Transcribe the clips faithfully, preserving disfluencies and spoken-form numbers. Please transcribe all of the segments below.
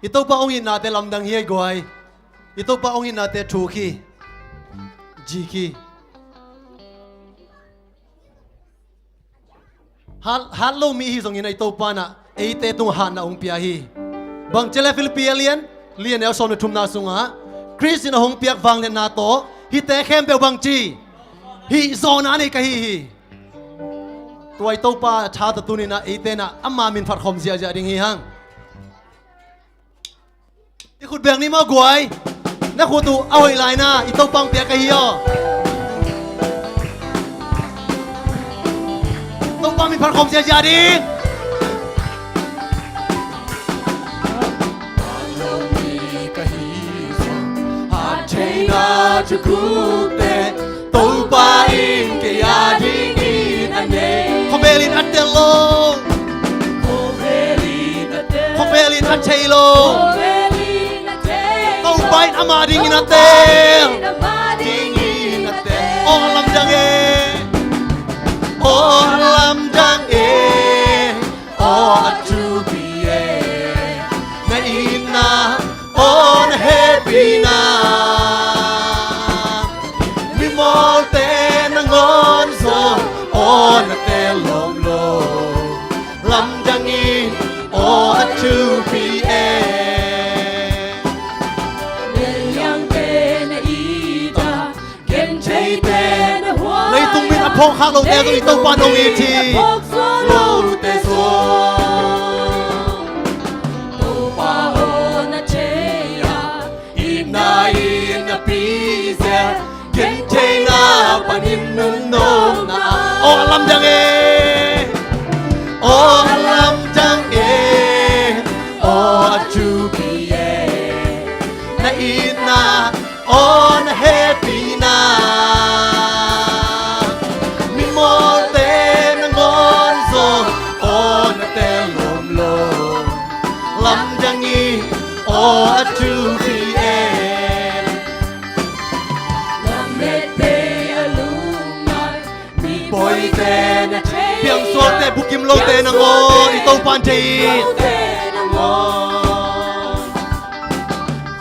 I Topa hong itnate lamdang hi ei guai. I Topa hong itnate thuk hi. Zik hi. Hat, hat lo mi hi zongin i Topa in ah eite tungah hatna hong pia hi. Bang ci leh Philippi a lian li, a neu sawm le thumna sungah Khrist in a hong piak vangliatna tawh hihte khempeuh bang ci, hih zawhna nei ka hi hi. Tua i Topa tha tawh tuni-in ah eite in ah ama min phat khawm ziahziah ding hi hang. I khut beng ni maw guai. Na khut uh a hoih lai-in ah i Topa hong piak ka hi aw. Topa min phat khawm ziahziah ding. Hat theihna thukhutte Topa in kei a dingin a nei. Khawvel in a tel lo. Khawvel in a thei lo. Topa in ama dingin a tel. Aw lamdang e. Aw lamdang e. Aw a thupi e. Na itna, aw na hehpihna. Mimawlte nangawn zong aw na tel lawmlawm. Lamdang in aw a thupi e. Leitung min a phawk khak lote zong i Topa in hong it hi. Lote zong Topa aw na thei a, itna in a pizel, gentheihna panin nunawkna. Aw lamdang e. Aw lamdang e. Aw a thupi e. Na itna, aw na hehpihna. Mimawlte nangawn zong aw na tel lawmlawm. Lamdang in aw a thupi e. Lamet pei a lungngai mi pawite na thei. Piangsuakte, bukim lote nangawn i Topa in thei hi.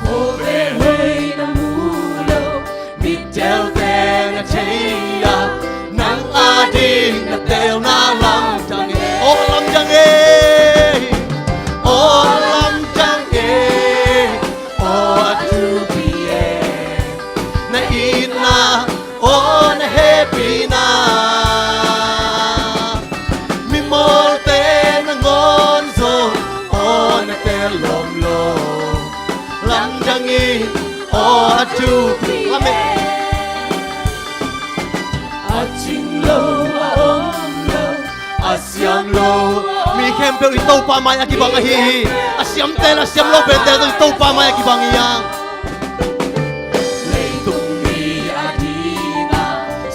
Khawvel hoih na mu lo mi telte na thei a, nang a ding na telna lamdang e. Aw lamdang e. Aw lamdang e. Aw a thupi e. Na itna, aw na hehpihna. Mimawlte nangawn zong aw na tel lawmlawm. Lamdang in aw a thupi e. A cing lo, a om lo, a siam lo mi khempeuh i Topa mai-ah kibang ahi hi. A siamte le a siam lo pente zong i Topa mai-ah kibang hi hang. Leitung mi a ding a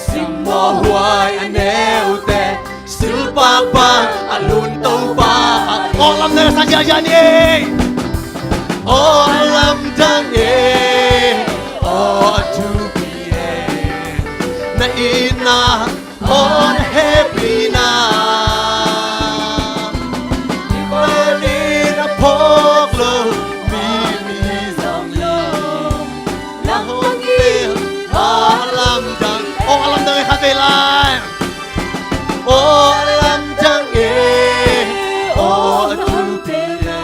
simmawh huai a neute, silpak bang a lun Topa ah. Aw lamdang e, sa ziahziah ni ei. Aw lamdang e. Aw a thupi e. Na itna, aw na hehpihna. Mimawlte a phawk lo mi, mi zong lo. Lamdang e. Aw lamdang. Aw lamdang e, khatvei lai. Aw lamdang e. Aw a thupi e.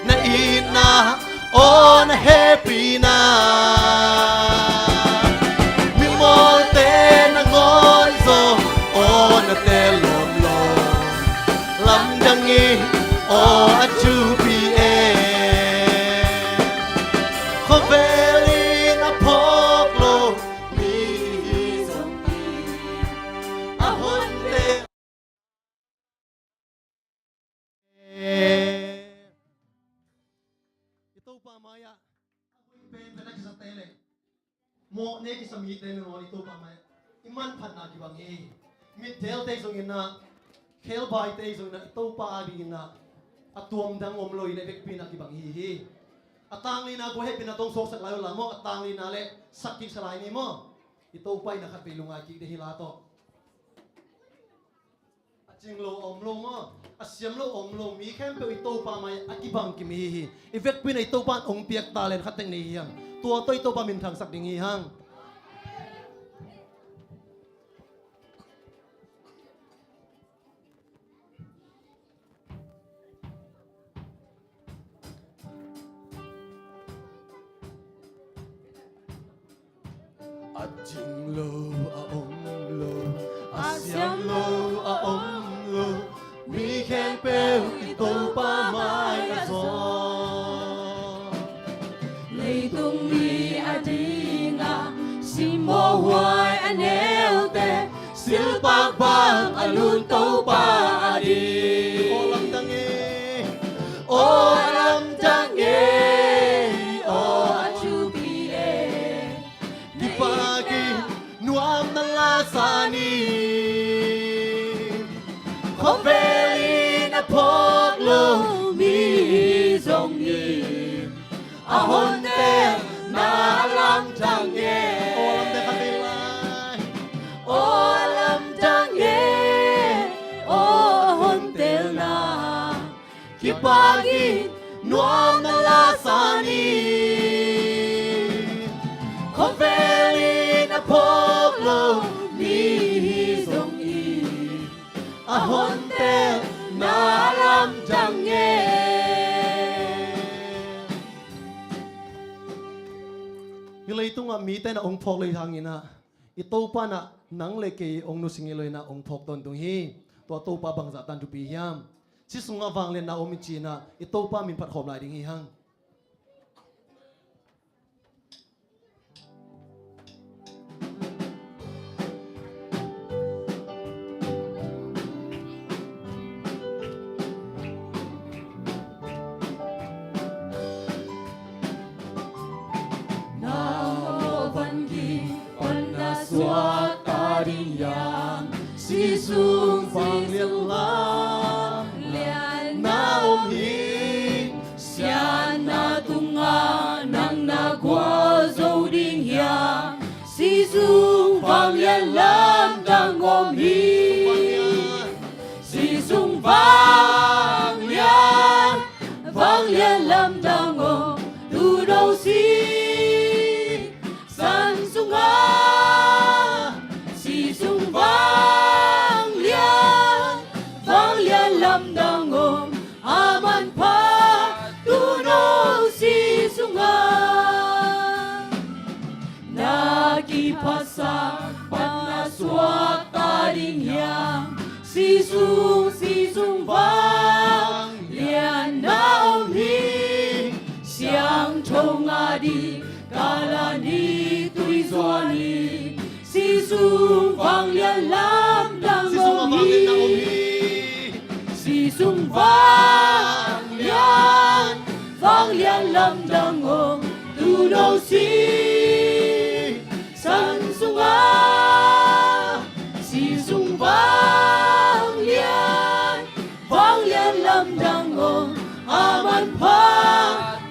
Na itna, aw na hehpihna. Mimawlte nangawn zong aw na tel lawmlawm. Lamdang in aw a thupi e. Khawvel in a phawk lo mi hi zong hi, a honte. I Topa mai-ah a hoih penpen a kisate le mawhne kisa mite nangawn i Topa mai-ah i manphatna kibang hi. Mitdelte zongin ah, khelbaite zongin ah, i Topa a dingin ah a tuamdang om lo in a vekpi-in ah kibang hi hi. A tanglina guai, hehpihna tawh suaksak lai uh la maw, a tanglina le sak kiksa lai ni maw. I Topa in a khatvei lungngai kik ding hi la tawh. A Cing lo om lo maw, a siam lo om lo, mi khempeuh i Topa mai a kibang kim ihi hi. I vekpi in i Topa in hong piak talent khat tek nei hi hang. Tua tawh i Topa minthangsak ding hi hang. A cing lo a om lo, a siam lo a om lo, mi khempeuh i Topa mai a zawn. Leitung mi a dingah simmawh huai a neute, silpak bang a lut Topa a ding. Aw lamdang e, aw lamdang e, aw a thupi e. Kipakin nuam na la sa ni. Khawvel in a phawk lo mi zong in a hontelna lamdang e. Aw lamdang khat vei lai. Aw lamdang e, aw a hontelna. Kipakin nuam na la sa ni. Khawvel in a phawk lo mi zong in a hontelna lamdang e. Hih leitungah mite na hong phawk lei hangin ah, i Topa in ah nang le kei hong nusia ngei lo in ah hong phawk tawntung hi. Tua Topa bangzah tan thupi hiam? Sih sungah vangliatna om hi ci-in ah i Topa min phat khawm lai ding hi hang. Nang aw van gik pan na suak ta ding hiam? Sih sung vangliatna om hi. Siatna tungah nang na gualzo ding hiam? Sih sung vanglian lamdang om hi. Sih sung vanglian, vanglian lamdang om. Tuuno sisan sungah sih sung vanglian, vanglian lamdang om. A manpha tuuno sih sungah na kiphasak pan na suak ta ding hiam? Sih sung, sih sung vangliatna om hi. Siangtho ngah ding, Kalvari tui zuan hi. Sih sung vanglian lamdang om hi. Sih sung vanglian, vanglian lamdang om. Tuuno sisan sungah sih sung vanglian, vanglian lamdang om. A manpha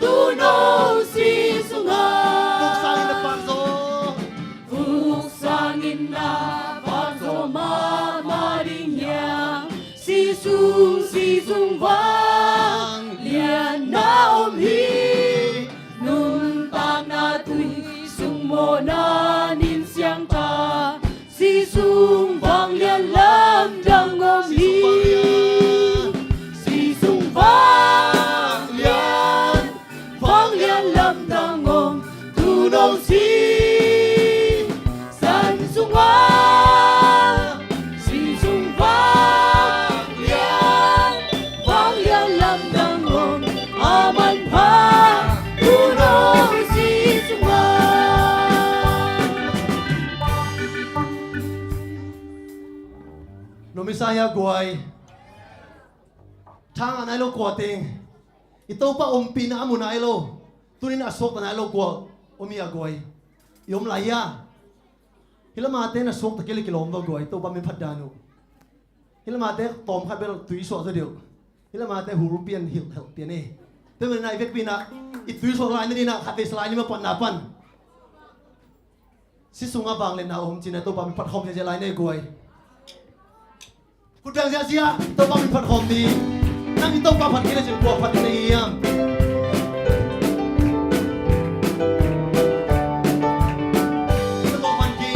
tuuno sih sungah. Vuk sangin na pan zaw. Vuk sangin na pan zaw mahmah ding hiam? Sih sung, sih sung vangliatna om hi. Nuntakna tui sung mawhna nin siangtho. Sih sung vanglian lamdang om hi. Sih sung vanglian, vanglian lamdang om. Tuuno sisan sungah sih sung vanglian, vanglian lamdang om. A manpha tuuno sih sungah. Nuam i sa hia guai? Tha ngah nai lo kua teng. I Topa ompihna a mu nai lo. Tuni-in a suakta nai lo kua om hia guai? I om lai hia? Hih lamate na suakta kei leh kilawm va guai, Topa min phat dan uh. Hih lamate tawm khat bel tui suah zaw deuh. Hih lamate hul pian, hilh, hilh pian e. Tua manin ah i vekpi-in ah i tui suah lai nading ah khat vei sa lai ni, mapatna pan. Sih sungah vangliatna om ci-in ah Topa min phat khawm ziahziah lai ni guai. Khut beng ziahziah, Topa min phat khawm ni. Nang i Topa phat kei le cin kua phat na hiam? Topa phat kei.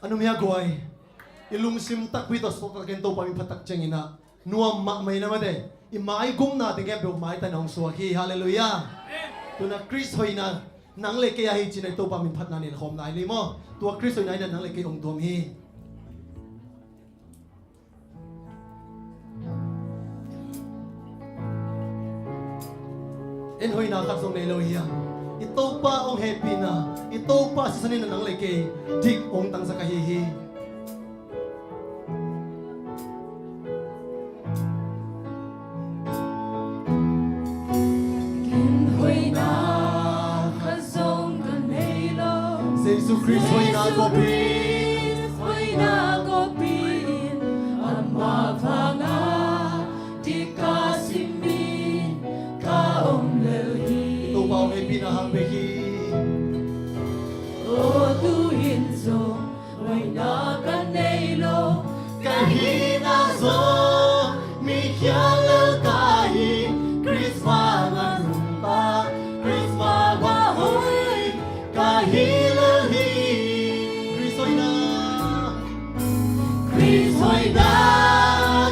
A nung hia guai, i lungsim takpi tawh suaktakin Topa min phat tak ciangin ah nuam mahmah in ah mate, i maigumna teng khempeuh maitai na hong suak hi. Halleluiah. Tuna Khrist hoihna nang le kei a hi cih na i Topa min phatna nei khawm lai ni maw. Tua Khrist hoihna in ah nang le kei hong tuam hi. En hoihna khat zong nei lo hiam? I Topa hong hehpihna, i Topa sisan in nang le kei dik hong tangsak ahi hi. Ken hoihna khat zong ka nei lo. Jesu Khrist hoihna kawpi, hoihna kawpi in ama vanga dik ka sim in ka om lel hi. Topa hong hehpihna hang bek hi. Aw tu in zong hoihna ka nei lo, ka hihna zong mi khial lel ka hi. Khrist vanga rumpa, Khrist vanga hoih ka hi lel hi. Khrist hoihna, Khrist hoihna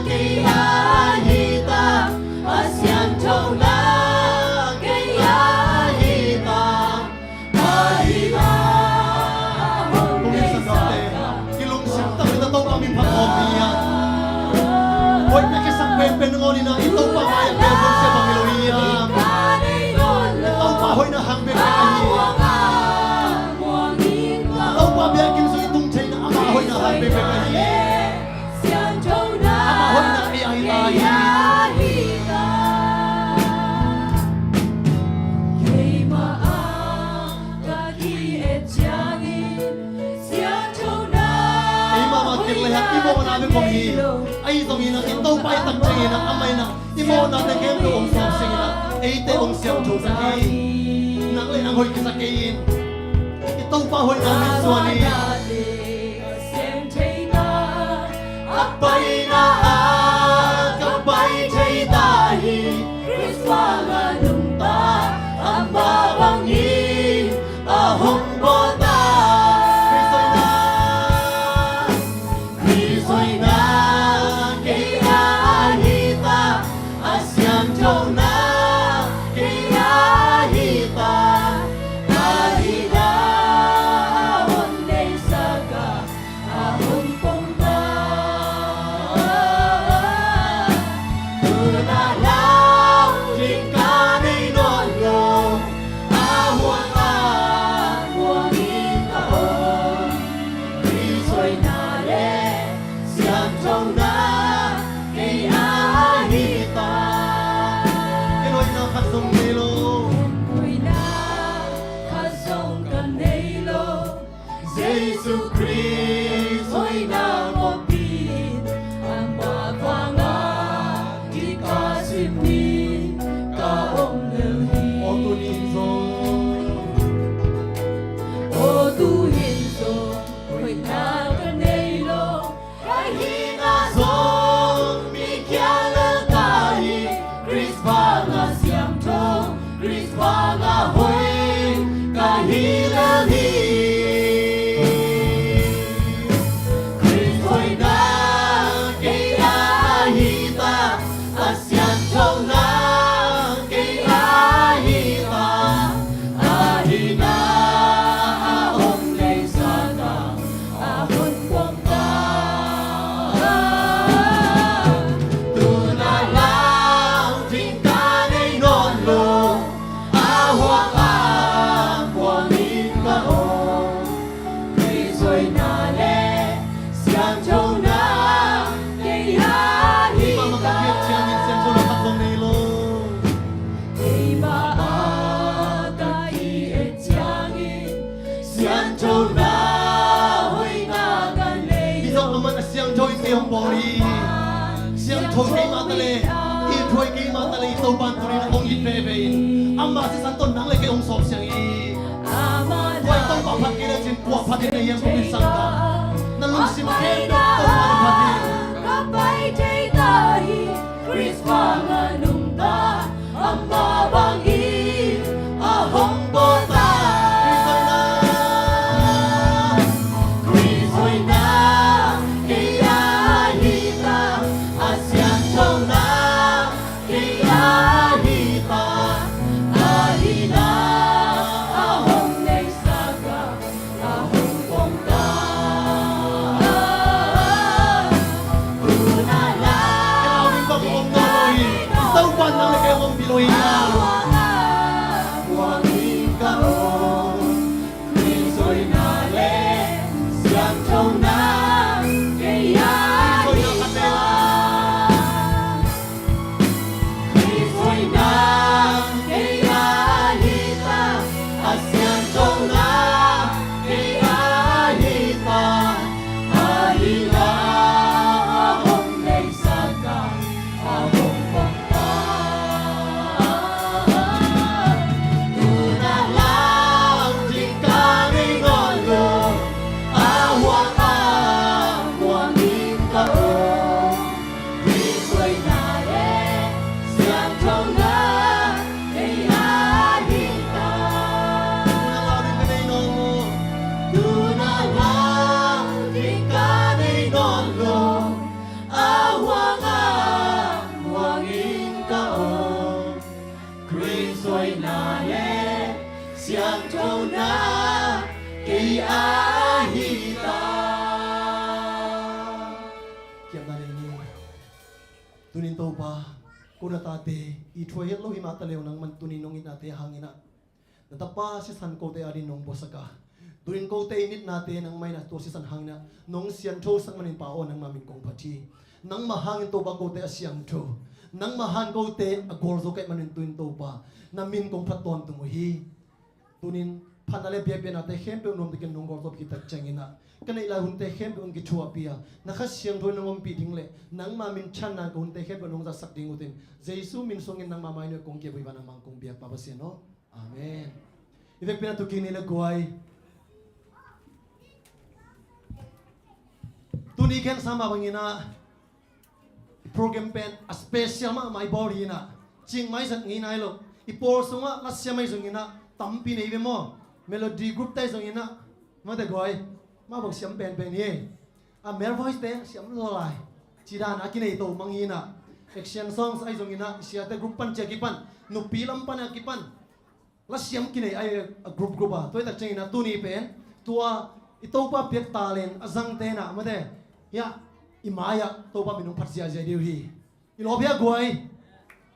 kei a hi ta, a siangtho na Mawhna bek om hi. Ahi zongin ah i Topa i tak ciangin ah amah in ah i mawhnate khempeuh hong sawp seng in ah eite hong siangtho sak hi. Nang le nang hoih kisa kei in i Topa hoihna mitsuan hi. A paina ah ka pai thei ta hi. Khrist bang a nungta, amah bangin a hong pawta. Khrist hoihna, Khrist hoihna kei a hi ta, a siangthona kei a hi ta. A hihna a hong neisak a, a hong pawng ta. Tuna lau ding ka nei nawn lo, a huang a muang in ka om. Khrist hoihna le siangthona kei a hi ta. Ken hoihna khat zong nei lo. Ken hoihna khat zong ka nei lo. Jesu Khrist hoihna ngawpin, amah vanga ding ka sim in ka om lel hi. Aw tuni in zong, aw tuni in zong hoihna ka nei lo. Ka hihna zong mi khial lel ka hi. Khrist banga siangtho, Khrist banga hoih ka hi lel hi. Khrist hoihna kei a hi ta, a siangthona kei a hi ta. A hihna a hong neisak a, a hong pawng ta. Tuna lau ding ka nei nawn lo, a huang a muang in ka om. Khrist hoihna le siangthona kei a hi ta. Keimah ka biak ciangin siangthona khat zong nei lo. Keimah a ka ki-et ciangin siangthona hoihna ka nei lo. Hi zong amah a siangtho in kei hong bawl hi. Siangtho keimah ta le, i thuai keimah ta le, i Topa in tuni in hong it veve in, amah sisan tawh nang le kei hong sawp siang hi. Tua i Topa phat kei le cin kua phat in na hiam kong in sang ta. Na lungsim khempeuh Topa na phat in. Ka pai thei ta hi. Khrist banga nungta, amah bangin a hong pawta. Khrist hoihna kei a hi ta, a siangthona kei a hi ta. A hihna a hong neisak a, a hong pawng ta. Tuna lau ding ka om nawn lo hi. Topa nang le kei hong ompih lo hi. Khrist hoihna le siangthona kei a hi ta. Khrist hoihna kei a hi ta, a siangthona kei a hi ta. A hihna a hong neisak a, a hong pawng ta. Tuna lau ding ka nei nawn lo, a huang a muang in ka om. Khrist hoihna le siangthona kei a hi ta. Tuna lau ding ka nei nawn lo. Tuna lau ding ka nei nawn lo. A huang a muang in ka om. Khrist hoihna le siangthona kei a hi ta. Kiamna nei ni. Tunin Topa, ko na tate i thuai het lo hi mah ta leh nangman tunin nong itnate hangin ah na tapa sisan kote adingin nong buaksak a, tunin kote i itnate nangmah in ah tua sisan hangin ah nong siangthosak manin Pa aw, nangma min kong phat hi. Nangma hangin Topa kote a siangtho, nangma hangin kote a gualzo ka hih manin tunin Topa na min kong phat tawntung uh hi. Tunin phatna le biakpiaknate khempeuh nuamtakin nong gawltawp khit tak ciangin ah, ka neih lai hunte khempeuh hong kithuahpih a, na Kha Siangtho in nong ompih ding le nangma minthanna ka hunte khempeuh nong zatsak ding uh cin, Jesu min suangin nangma mai-ah kong ki-ap uh hi, vanah mang kong biak Pa Pasian aw. Amen. I vekpi-in ah tu kik ni le guai. Tuni khensat mah bangin ah program pen a special mahmah i bawl hi-in ah, cing mai zat ngei nai lo. I pawl sungah lasiam ahi zongin ah tampi nei ve maw. Melody group te ahi zongin ah, mate guai, mah bang siam penpen hi. A male voice te siam lua lai. Ci dan a kinei to mang hi-in ah, action songs ahi zongin ah, siate group pan ci a kipan, nupi lam pan a kipan lasiam kinei ahi a, group group a. Tua hi tak ciangin ah tuni pen tua i Topa piak talent a zangte in ah, mate, hiah i mai-ah Topa min hong phat ziahziah ding uh hi. I lawp hiam guai?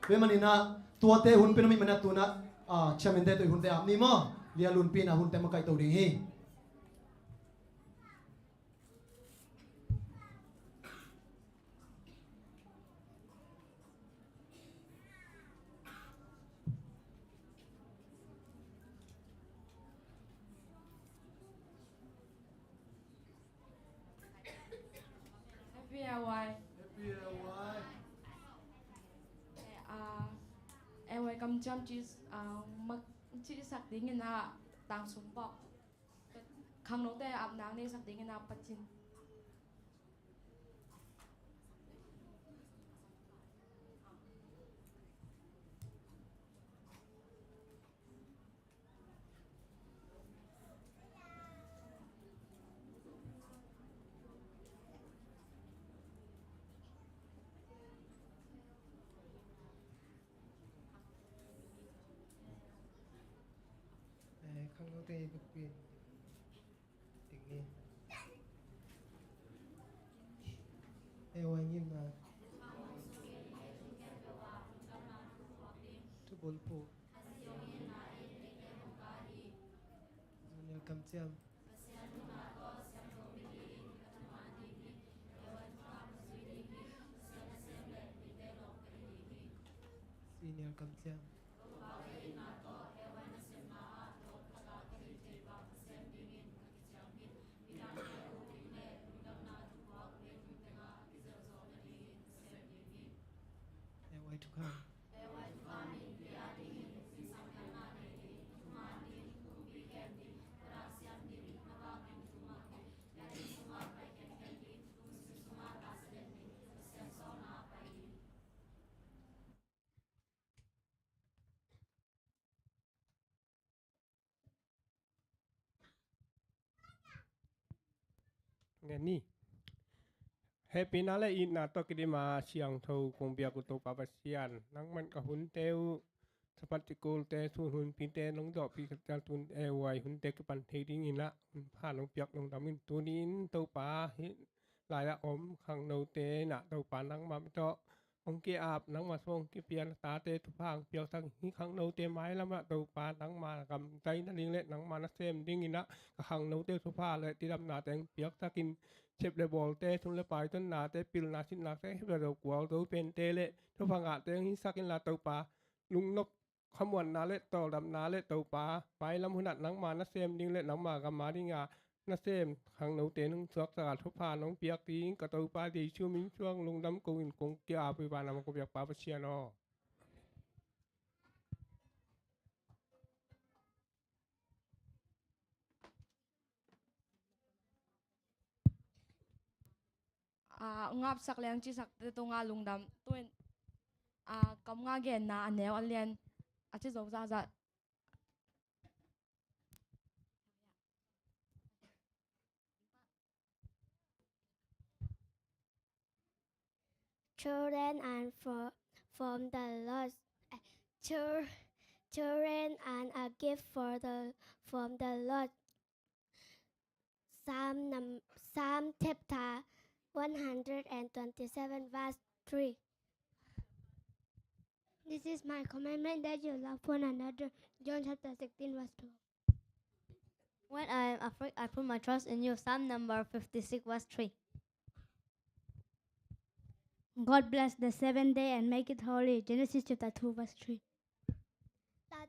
Tua ahih manin ah tuate hun pen om ahih manin ah tu-in ah, ah, chairman te tawh i hunte ap ni maw. Lia Lunpi in ah hunte makaih to ding hi. Happy L Y. Happy L Y. Eh, ah, L Y kamciam ci, ah, mak, cisak dingin ah tang sum bawk. Khangnote apna neihsak dingin ah pacin. Eh, khangnote i bukpi. Ding ni. L Y ngimna. Thubulphuh. Zunial kamciam. Senior kamciam. L Y to come. Ngen ni. Hehpihna le itna tawh kidim a siangtho kong biak uh Topa Pasian, nangman ka hunte uh, sabat i kulte, sun hunpite nong dawhpih ka ciang tun L Y hunte kipan thei dingin ah hun pha nong piak lungdam ing. Tuni-in Topa, hih lai-ah om khangnote in ah Topa nangmah tawh hong ki-ap, nangmah suang hong kipia na tate thupha hong piaksak hi. Khangnote mailam ah Topa nangma gamta nading le nangma nasem dingin ah ka khangnote thupha le cidamnate hong piaksak in. Sep le bawlte, sun le paai tonnate, pilna sitnate, hep le do kual do pente le thupha ngahte hong hisak inla Topa, lungnop khamuanna le tawldamna le Topa, mailam hunah nangma nasem ding le nangma gam a dinga nasem khangnote nong suaksak a thupha nong piak ding ka Topa Jesu min suang lungdam ko-in kong ki-ap uh hi, vanah mang kong biak Pa Pasian aw. Ah, ngapsak leng cisakte tungah lungdam. Tuin, ah, kam nga genna a neu a lian a ci zo zahzah. Children and for, from the Lord. Eh, chil-, children and a gift for the, from the Lord. Psalm num-, Psalm chapter one hundred and twenty-seven, verse three. This is my commandment, that you love one another. John chapter sixteen, verse twelve. When I am afraid, I put my trust in you. Psalm number fifty-six, verse three. God bless the seventh day and make it holy. Genesis chapter two, verse three. Tat-,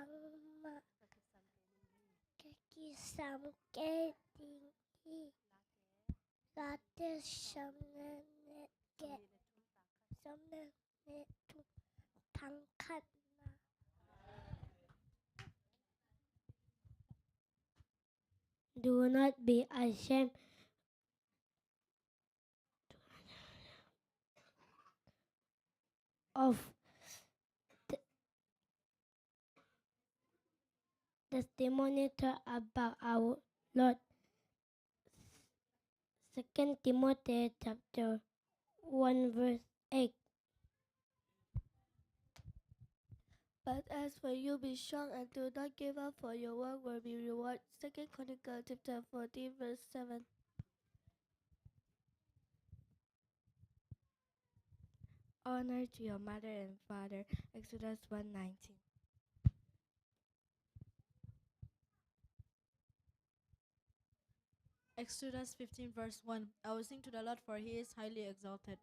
bangmah ka kisam kei ding hi. Late sawm le nih, sawm le nih, thong khatna. Do not be ashamed of the, the testimony told about our Lord. Second Timothy chapter one verse eight. But as for you, be strong and do not give up, for your work will be rewarded. Second Chronicles chapter fourteen verse seven. Honor to your mother and father. Exodus one nineteen. Exodus fifteen verse one. I will sing to the Lord, for he is highly exalted.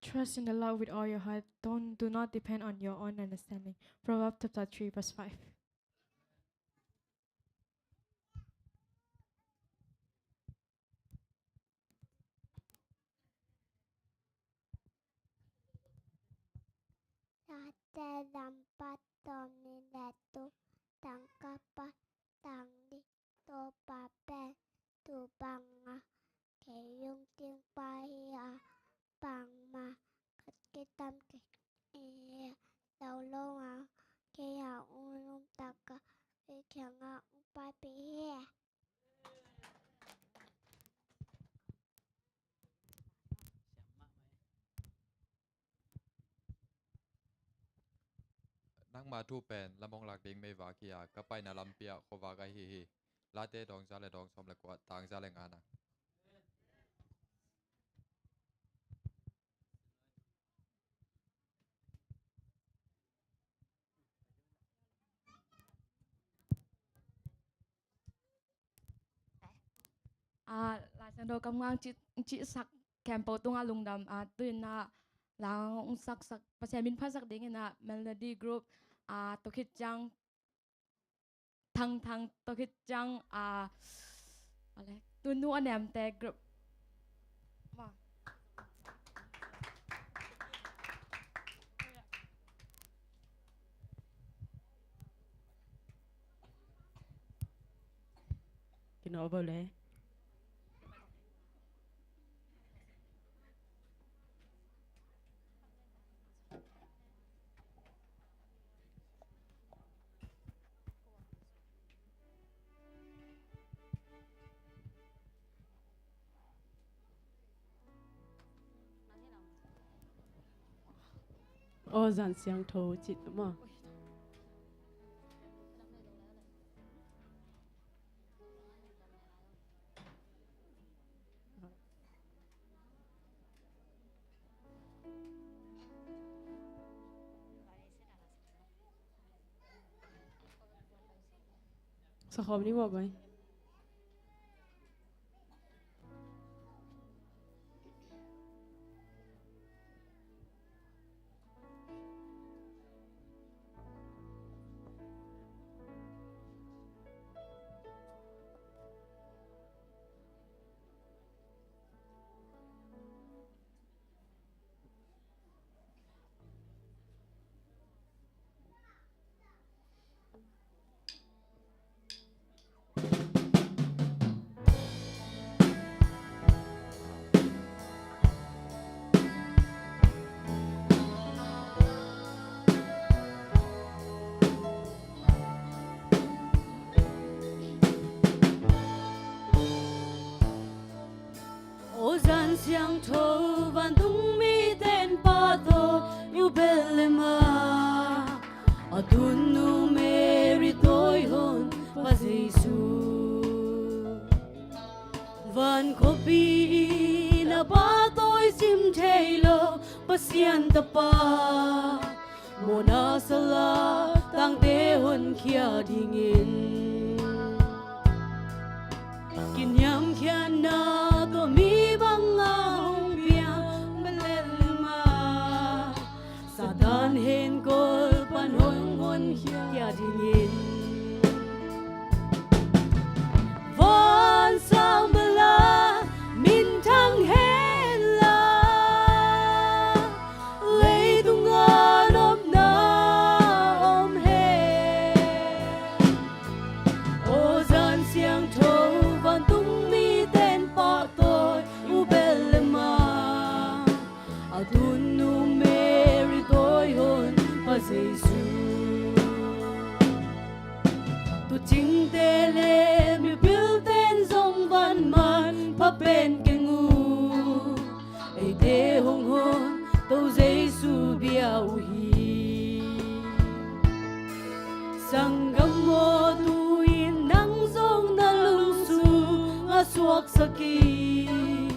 Trust in the Lord with all your heart. Don't, do not depend on your own understanding. Proverbs chapter three verse five. Tate lampa tawh ni le tu tangka pa tang li Topa pen tu banga kei yung ting pa hi a, bangma khat kitam kei hi a, lo lo a kei a ung lum taka kei kianga ung pa pi hi. Nangma thu pen lamong lak ding meivak hi a, ka paina lampi ah khuavak ahi hi. Late dawng za le dawng sawm le kua, tang za le nga na. Ah, Lai Siangtho kammal cih, cihsak khempeuh tungah lungdam, ah, tu-in ah la hong saksak, Pasian min phatsak dingin ah Melody Group, ah, tua khit ciang Thangthang, tua khit ciang, ah, a le, Tunu a nemte group. Ma. Kino bo le. Aw zan siangtho cih maw. Sakhawm ni maw bai. Aw zan siangtho vantung mite in pahtawi uh, Bethlehem ah a tunnu Mary tawi hun Pa Jesu. Van khuapi in a pahtawi sim thei lo Pasian Tapa, mawhna sala tangte honkhia dingin kiniamkhiatna tawh mi bang a hong piang Bethlehem ah Satan henkawl pan hong honkhia dingin vansang bel ah minthang hen la, leitung ah nopna om hen. Aw zan siangtho vantung mite in pahtawi uh, Bethlehem ah a tunnu Mary tawi hun Pa Jesu. Tuucingte le mipilte in zong van manpha pen keng uh, eite hong honto Jesu bia uh hi. Sanggam aw, tu-in nang zong na lungsim ah suaksak in,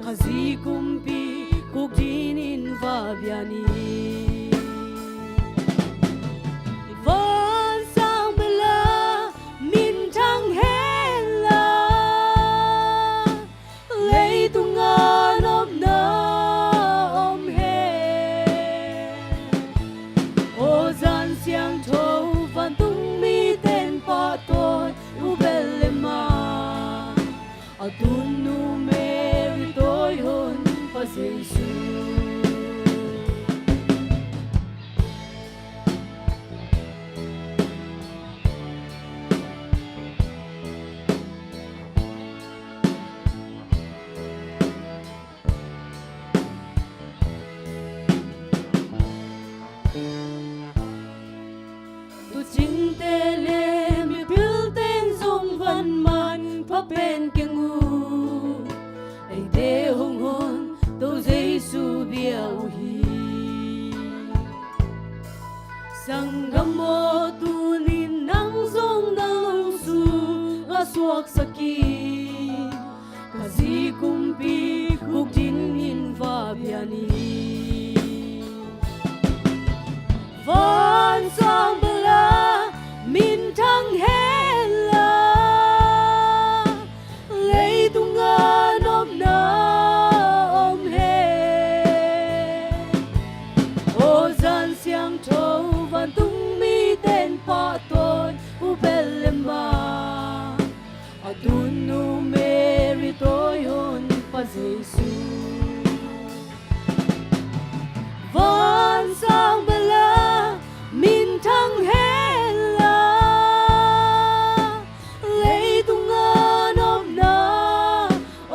Khazih kumpi kuk dinin va bia ni. Vansang bel ah minthang hen la, leitung ah nopna om hen. Aw zan siangtho vantung mite in pahtawi uh, Bethlehem ah a tunnu Mary tawi hun Pa Jesu. Tuucingte le mipilte in zong van manpha pen keng uh, eite hong honto Jesu bia uh hi. Sanggam aw, tu-in nang zong na lungsim ah Sak in ka zi kumpi guk dingin va bia ni. Vansang bala minthang hen la, leitunga nopna om hen. Aw Zan Siangtho, vantung mite in pahtawi uh bel lem a, a tunnu Mary tawi hun Pa Jesu. Vansang bala minthang hen la, leitunga nopna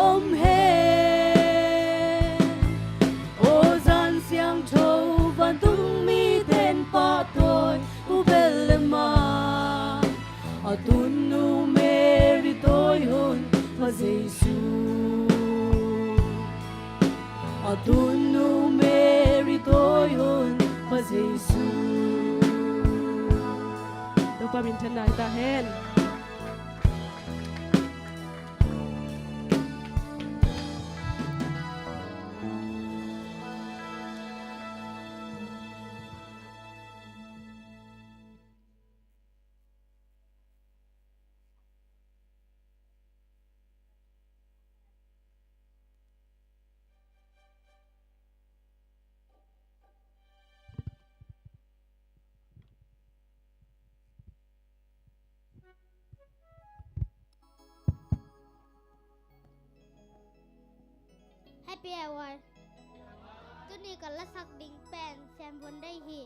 om hen. Aw Zan Siangtho, vantung mite in pahtawi uh bel lem a, a tunnu Mary tawi hun Pa Jesu. A tunnu Mary tawi hun Pa Jesu. Topa minthanna hi ta hen. Happy hour. Tuni ka lasak ding pen Siam Von Dei hi.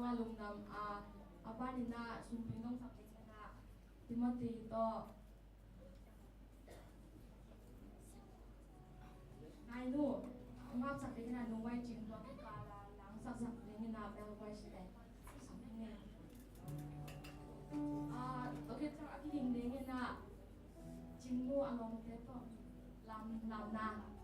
Lungdam a, a pa nina sumpi nong sak ding nina Timothy tawh. Ngai nu, ngap sak ding nina nu Wai Cing tua kikala lang sak sak ding nina Mel Wai si dai. Sak ding nina. A, tua kikala a kiding ding nina. Cingnu a lawmte tawh lam, lamna.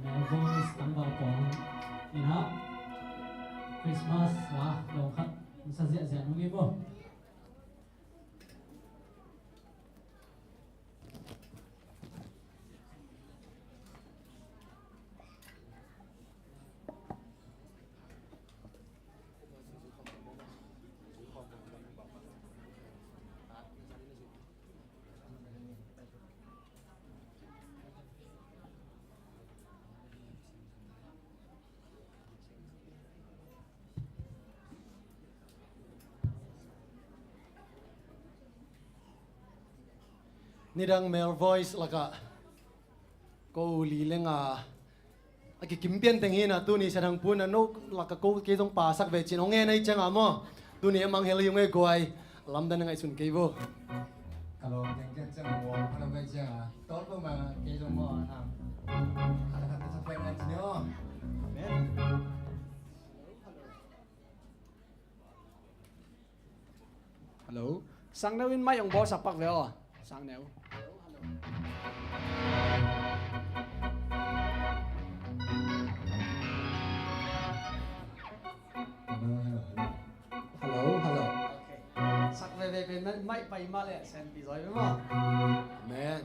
Mel Voice tangval pawng in ah Christmas la dawng khat sa ziahziah nung i maw. Nidang Mel Voice lakah ko li lenga a kikim pian teng hi na, tuni Sian Hang Pun a no lakah ko kei zong pasak ve cin hong en ahi cianga maw. Tuni a manghel hi ung e guai. Lamdang na ngaihsun kei vo. Ka lawm teng kiat ciang a warm khat a vai cianga tawlpo ma kei zong maw a hang. Khat a khat a sa pen ngai cin hi aw. Amen. Hello. Sangneu in mic hong bawlsak pak ve aw. Sangneu. Hello, hello. Okay. Sak veve pen mic pai mah leh senpi zaw hi ve maw. Amen.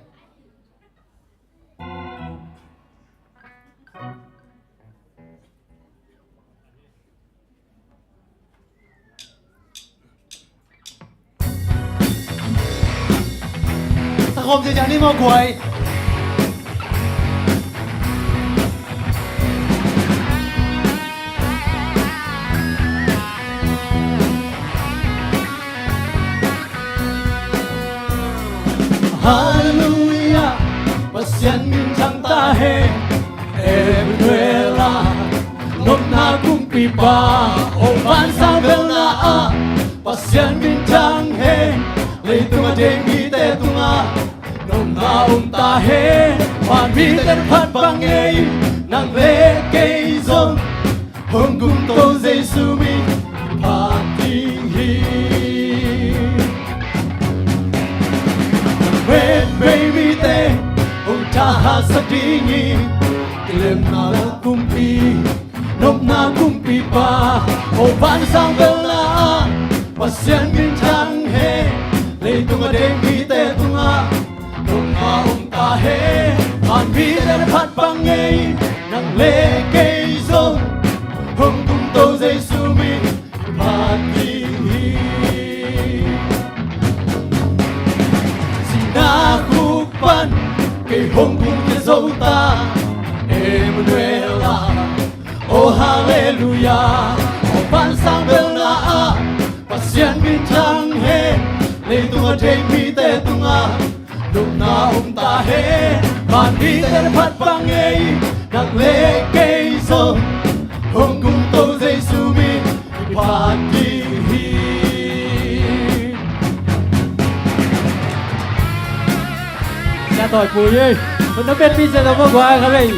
Sakhawm ciaciah ni maw guai. Halleluiah, Pasian min thang ta hen. Emmanuel ah, nopna kumpipa, o vansang velna ah, Pasian min thang hen. Leitung a ding mite tungah nopna om ta hen. Van mite phat bang ngei, nang le kei zong hong kumto Jesu min phat ding hi. Nang vei mite hong thahatsak ding hi. Kilemna kumpi, nopna kumpipa, o vansang velna ah, Pasian min thang hen. Leitung a ding mite tungah nopna om ta hen. Van mite phat bang ngei, nang le kei zong hong kumto Jesu min phat ding hi. Sihna khuk pan kei hong kumkhia zo ta, Emmanuel ah. O halleluiah, o vansang velna ah, Pasian min thang hen. Leitung a ding mite tungah nopna om ta hen. Van mite phat bang ngei, nang le kei zong hong kumto Jesu min phat ding hi. Sia Tawi Pui ei, hun na petpi sia na maw guai kha vei.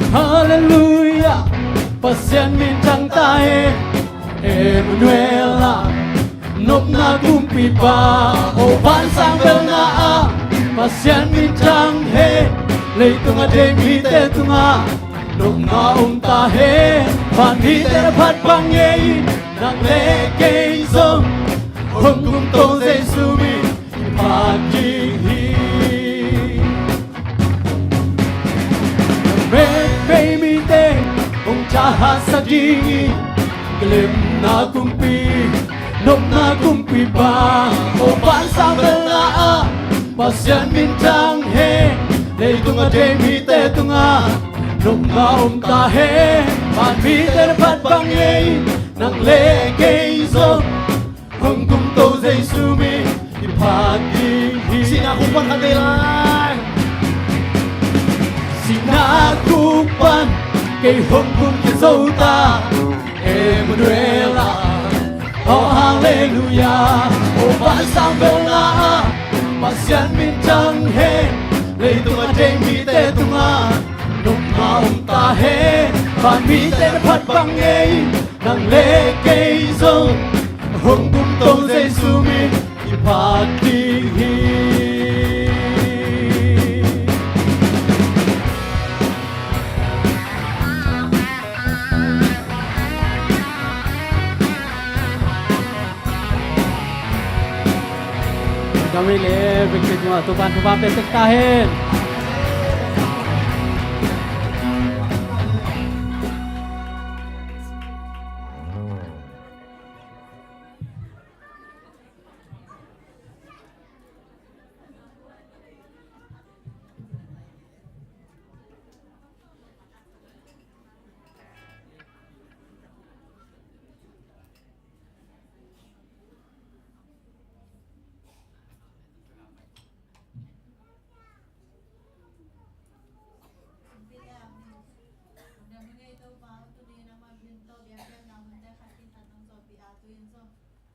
Halleluiah, Pasian min thang ta hen. Emmanuel ah, nopna kumpipa, o vansang velna ah, Pasian min thang hen, leitung a deih mite tungah nopna om ta hen. Van mite na phat bang ngei, nang le kei zong hong kumto Jesu min i phat ding hi. Mek bei mite hong thahatsak ding hi. Gimna kumpi, nopna kumpipa, o vansang velna ah Pasian min thang hen, leitung a deih mite tungah nopna om ta hen. Van mite na phat bang ngei, nang le kei zong hong kumto Jesu min i phat ding hi. Sihna khuk pan khat vei lai. Sihna khuk pan kei hong kum khit zo ta, Emmanuel ah, oh halleluiah. O vansang velna ah Pasian min thang hen, leitung a deih mite tungah nopna om ta hen. Van mite na phat bang ngei, nang le kei zong hong kumto Jesu min i phat ding hi. Dam rih le, bek bek ma, Topa'n thupha pia tek ta hen.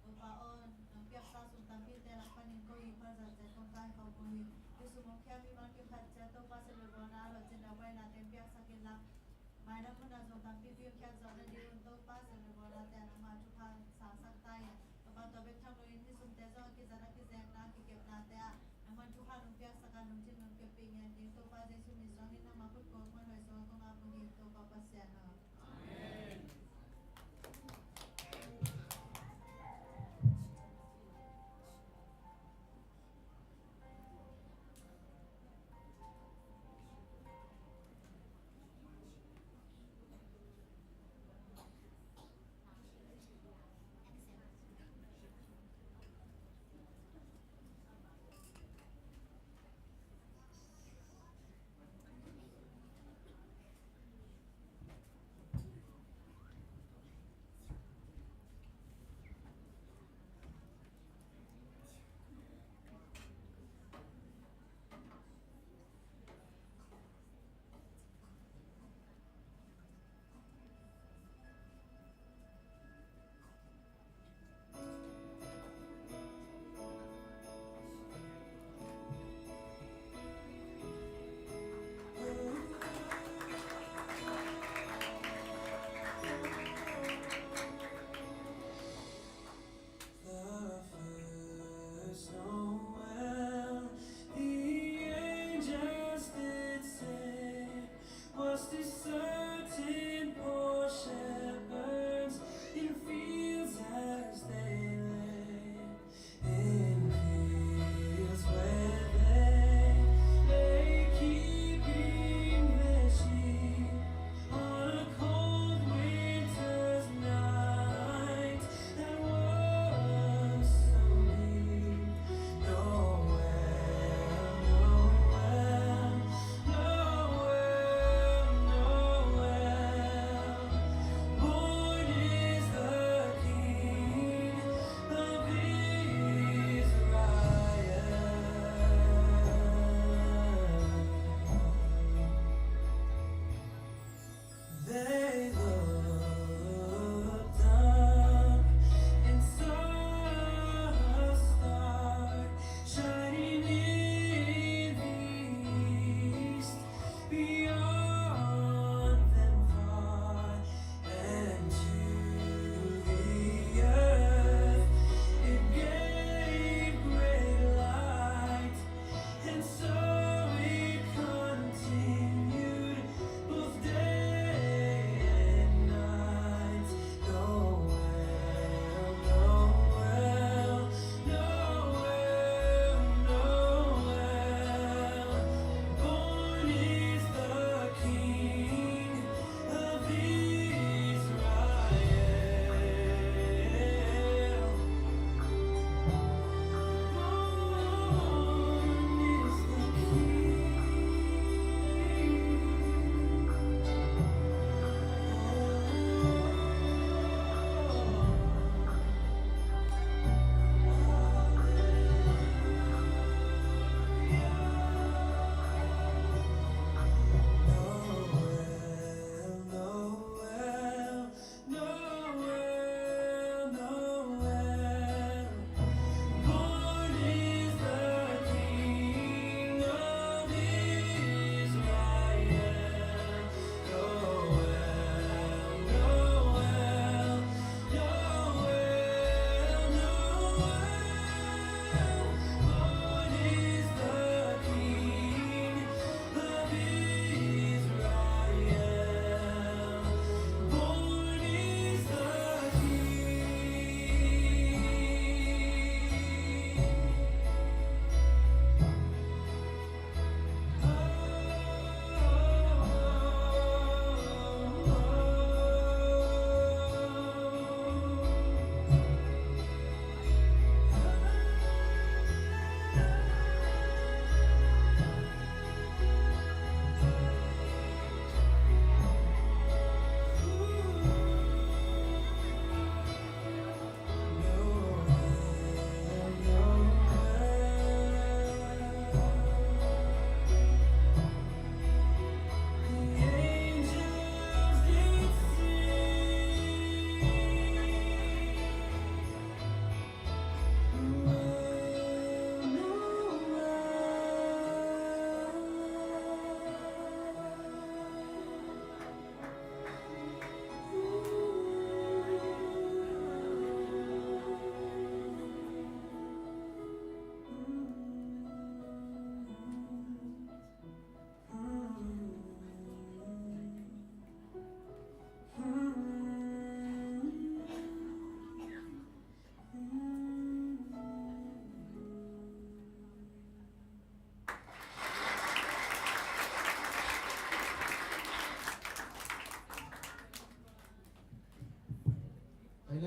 Topa aw, nong piaksa sum tampite lak panin ko hi, phalzat ciat kong kai khawm uh hi. Hih sum hong khia mi bang kiphat ciat Topa sepna bawlna a lawhcin dangbaina teng piaksak in la, maidang hun ah zong tampipi hong khiat zawh nading un Topa sepna bawlnate ah nangma thupha sangsak ta in. Topa, tua bek tham loin hih sumte zong a kizat a kizekna a kikepnate ah nangman thupha nong piaksak a, nong cin nong keppih ngiat ding Topa Jesu min suangin nangma khut ko muanhuai sungah kong ap uh hi, Topa Pasian aw.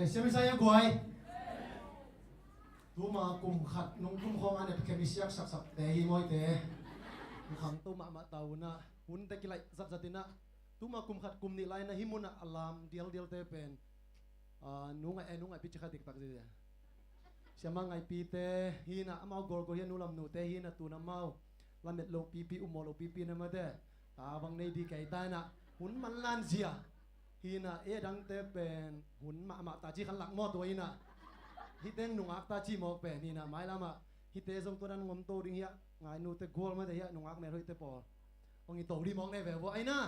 Siam i sa ia guai. Tuma kum khat nung kum khawng a ne khem i siak saksak te hi mawite. Kum khang to mahmah ta un ah hun te kilaih zatzat in ah. Tuma kum khat kum nih lai in ah hih mun ah a lam dialdial te pen, ah, nu ngaih e, nu ngaih pi ci kha diktak zia. Siama ngaihpite hi in ah, amau gawlgawl hi a, nu lam nute hi in ah, tun amau lamet lo pipi, ummawh lo pipi na mate. Ta bang nei di kei ta in ah hun man lan zia. Hi in ah e dangte pen hun mahmah ta ci khan lak maw tua in ah. Hih teng nungak ta ci mawk pen hi in ah, mailam ah hihte zong tua dan ngom to ding hi ah, ngai nute gual mate hi ah, nungak mel hoihte pawl. Hong i to di mawk ne ve vua ai na.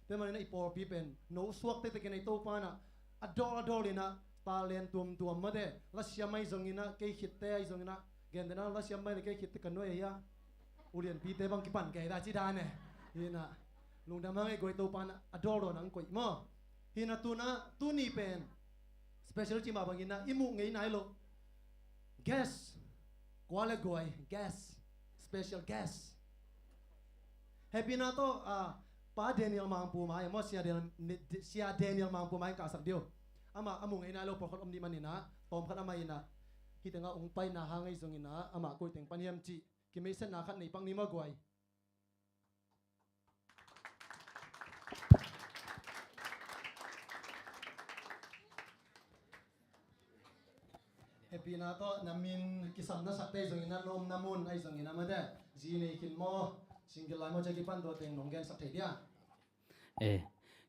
Te man in ah i pawlpi pen no suak tete ken ei Topa in ah a dawl a dawl in ah talent tuamtuam mate, lasiam ahi zong in ah, kei khitte ahi zong in ah, gentehna lasiam mai le kei khitte ka nuai ahi a, ulianpite bang kipan kei ta ci dan e. Hi in ah lungdam hang ei guai, Topa in ah a dawl dawn hong koih maw. Hi in ah tun ah tuni pen special ci mah bang in ah i muh ngei nai loh guest, kua le guai guest, special guest. Hehpihna tawh, ah, Pa Daniel Mangpu mai, maw, Sia Daniel, Sia Daniel Mangpu mai kah sak dih uh. Amah a mu ngei nai lo pawlkhat om dih man in ah, tawm khat amah in ah, hih teng ah hong paina hang ahi zong in ah, amah koi teng pan hiam cih kimeisiatna khat nei pak ni maw guai. Hehpihna tawh na min kisam na sak te zong in ah, na omna mun ahi zong in ah mate, zi nei khin maw, single lai maw, ci a kipan tua teng nong gensak thei dia? Eh,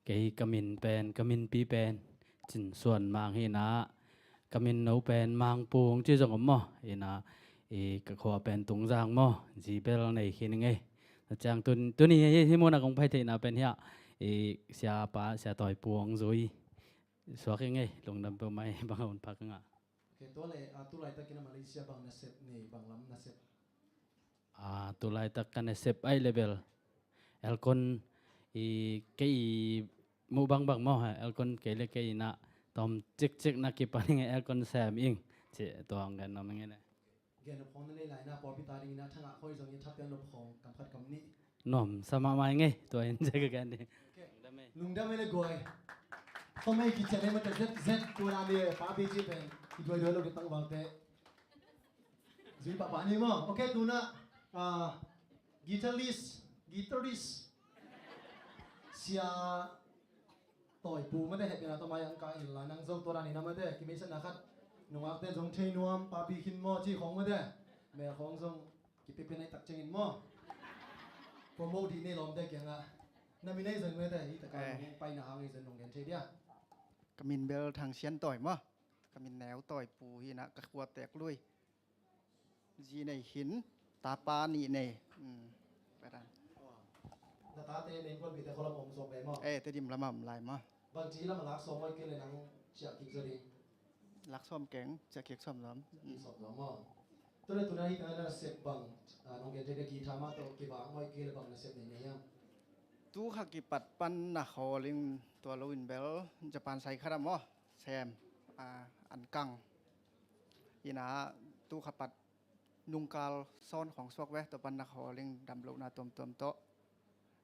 kei ka min pen, ka minpi pen Cin Suan Mang hi in ah, ka min no pen Mangpu hong ci zong om maw. Hi in ah, i ka khua pen Tungzang maw, zi bel nei khin ing ei. Tua ciang tun, tuni hih, hih mun ah kong pai theihna pen hi ah, i siapa, Sia Tawi Pu hong zui suak ing ei, lungdam peuhmah ei, bang a hun phak ing ah. Ok, tua leh, ah, tu laitak in ah Malaysia bang nasep nei, bang lam nasep? Ah, tu laitak ka nasep ahih leh bel aircon, i kei i muh bangbang maw, aircon kei le kei in ah tawm cikcik na kipan ing, aircon sem ing, ci tua hong gen nuam ing ei. Gen nop khawng na nei lai in ah, pawlpi ta ding in ah thangah khoi zong in ah thapiak nop khawng kam khat kam nih. Nuamsa mahmah ing ei, tua in ci ka gen ding. Ok. Lungdam ei le guai. Khawmei kician ei mate, zet zet, tua dan ni, Pa Pi ci pen i duaiduai lo ding tangvalte. Zui pahpah ni maw. Ok, tun ah, ah, guitarist, guitarist Sia Tawi Pu mate, hehpihna tawh mai ah hong kah in la, nang zong tua dan in ah mate, kimeisiatna khat, nungakte zong thei nuam, Pa Pi khin maw ci khawng mate, mel khawng zong kipiapia nai tak ciangin maw, promote dih ni lawmte kiangah. Na min ahi zong mate, hih takah nong paina hang ahi zong nong gen thei dia? Ka min bel Thang Sian Tawi maw. Ka min neu Tawi Pu hi in ah, ka khua Teeklui. Zi nei khin, tapa nih nei. Um, pai dan. Na tate nei puanpihte khualam om sawm ve maw? Eh, Tedim lamah om lai maw. Bangci lamah lak sawm maw, kei le nang ciah kik zaw ding? Lak sawm keng, ciah kik sawm zom. Ciah kik sawm zom maw. Tua leh tun ah hih tengah na sep bang, ah, nong gen thei dia, guitar mah tawh kibang maw, kei le bang na sep nei nei hiam? Tu kha kipat pan na khawl ing, tua lo in bel Japan sai khat ah maw, sem, ah, an kang. Hi in ah tu kha pat nungkal sawn khawng suak ve, tua pan na khawl ing, dam lohna tuamtuam tawh.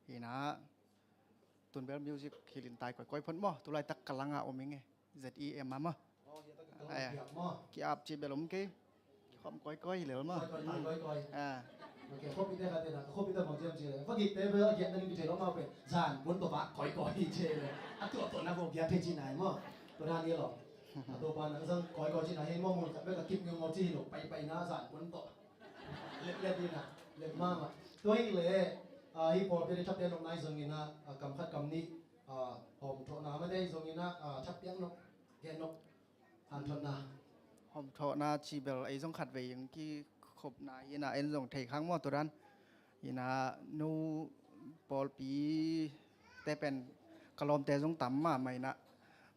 Hi in ah tun bel music hilh in tai kawikawi phot maw, tu laitak ka langah om ing ei. Z E M ah maw. Ki-ap cih bel om kei. Kikhawm kawikawi hi lel maw. Kawikawi. Ah. Ok, khuapite khat te na, khuapite bang ciam ci le. Khuapite bel a giat na ning kithei lo maw pe. Zan bun tawh vak kawikawi hi ci le. A tuah tawh na ko giat thei ci nai maw. Tua dan hi lo. A tua pa nang zang kawikawi ci nai hi maw, mun khat bel ka kip ngiungau ci hi lo. Paipai na zan bun tawh. Lep lep hi na. Lep mahmah. Tua hi le, ah, hih pawlpi le thapte nop nai zong hi na, ah, kam khat kam nih, ah, hawmthawhna mate hi zong hi na, ah, thappiak nop, gen nop. Hanthotna. Hawmthawhna cih bel ei zong khatvei in kikhopna hi na, en zong thei khang maw tua dan. Hi na, nu pawlpite pen ka lawmte zong tam mahmah hi na.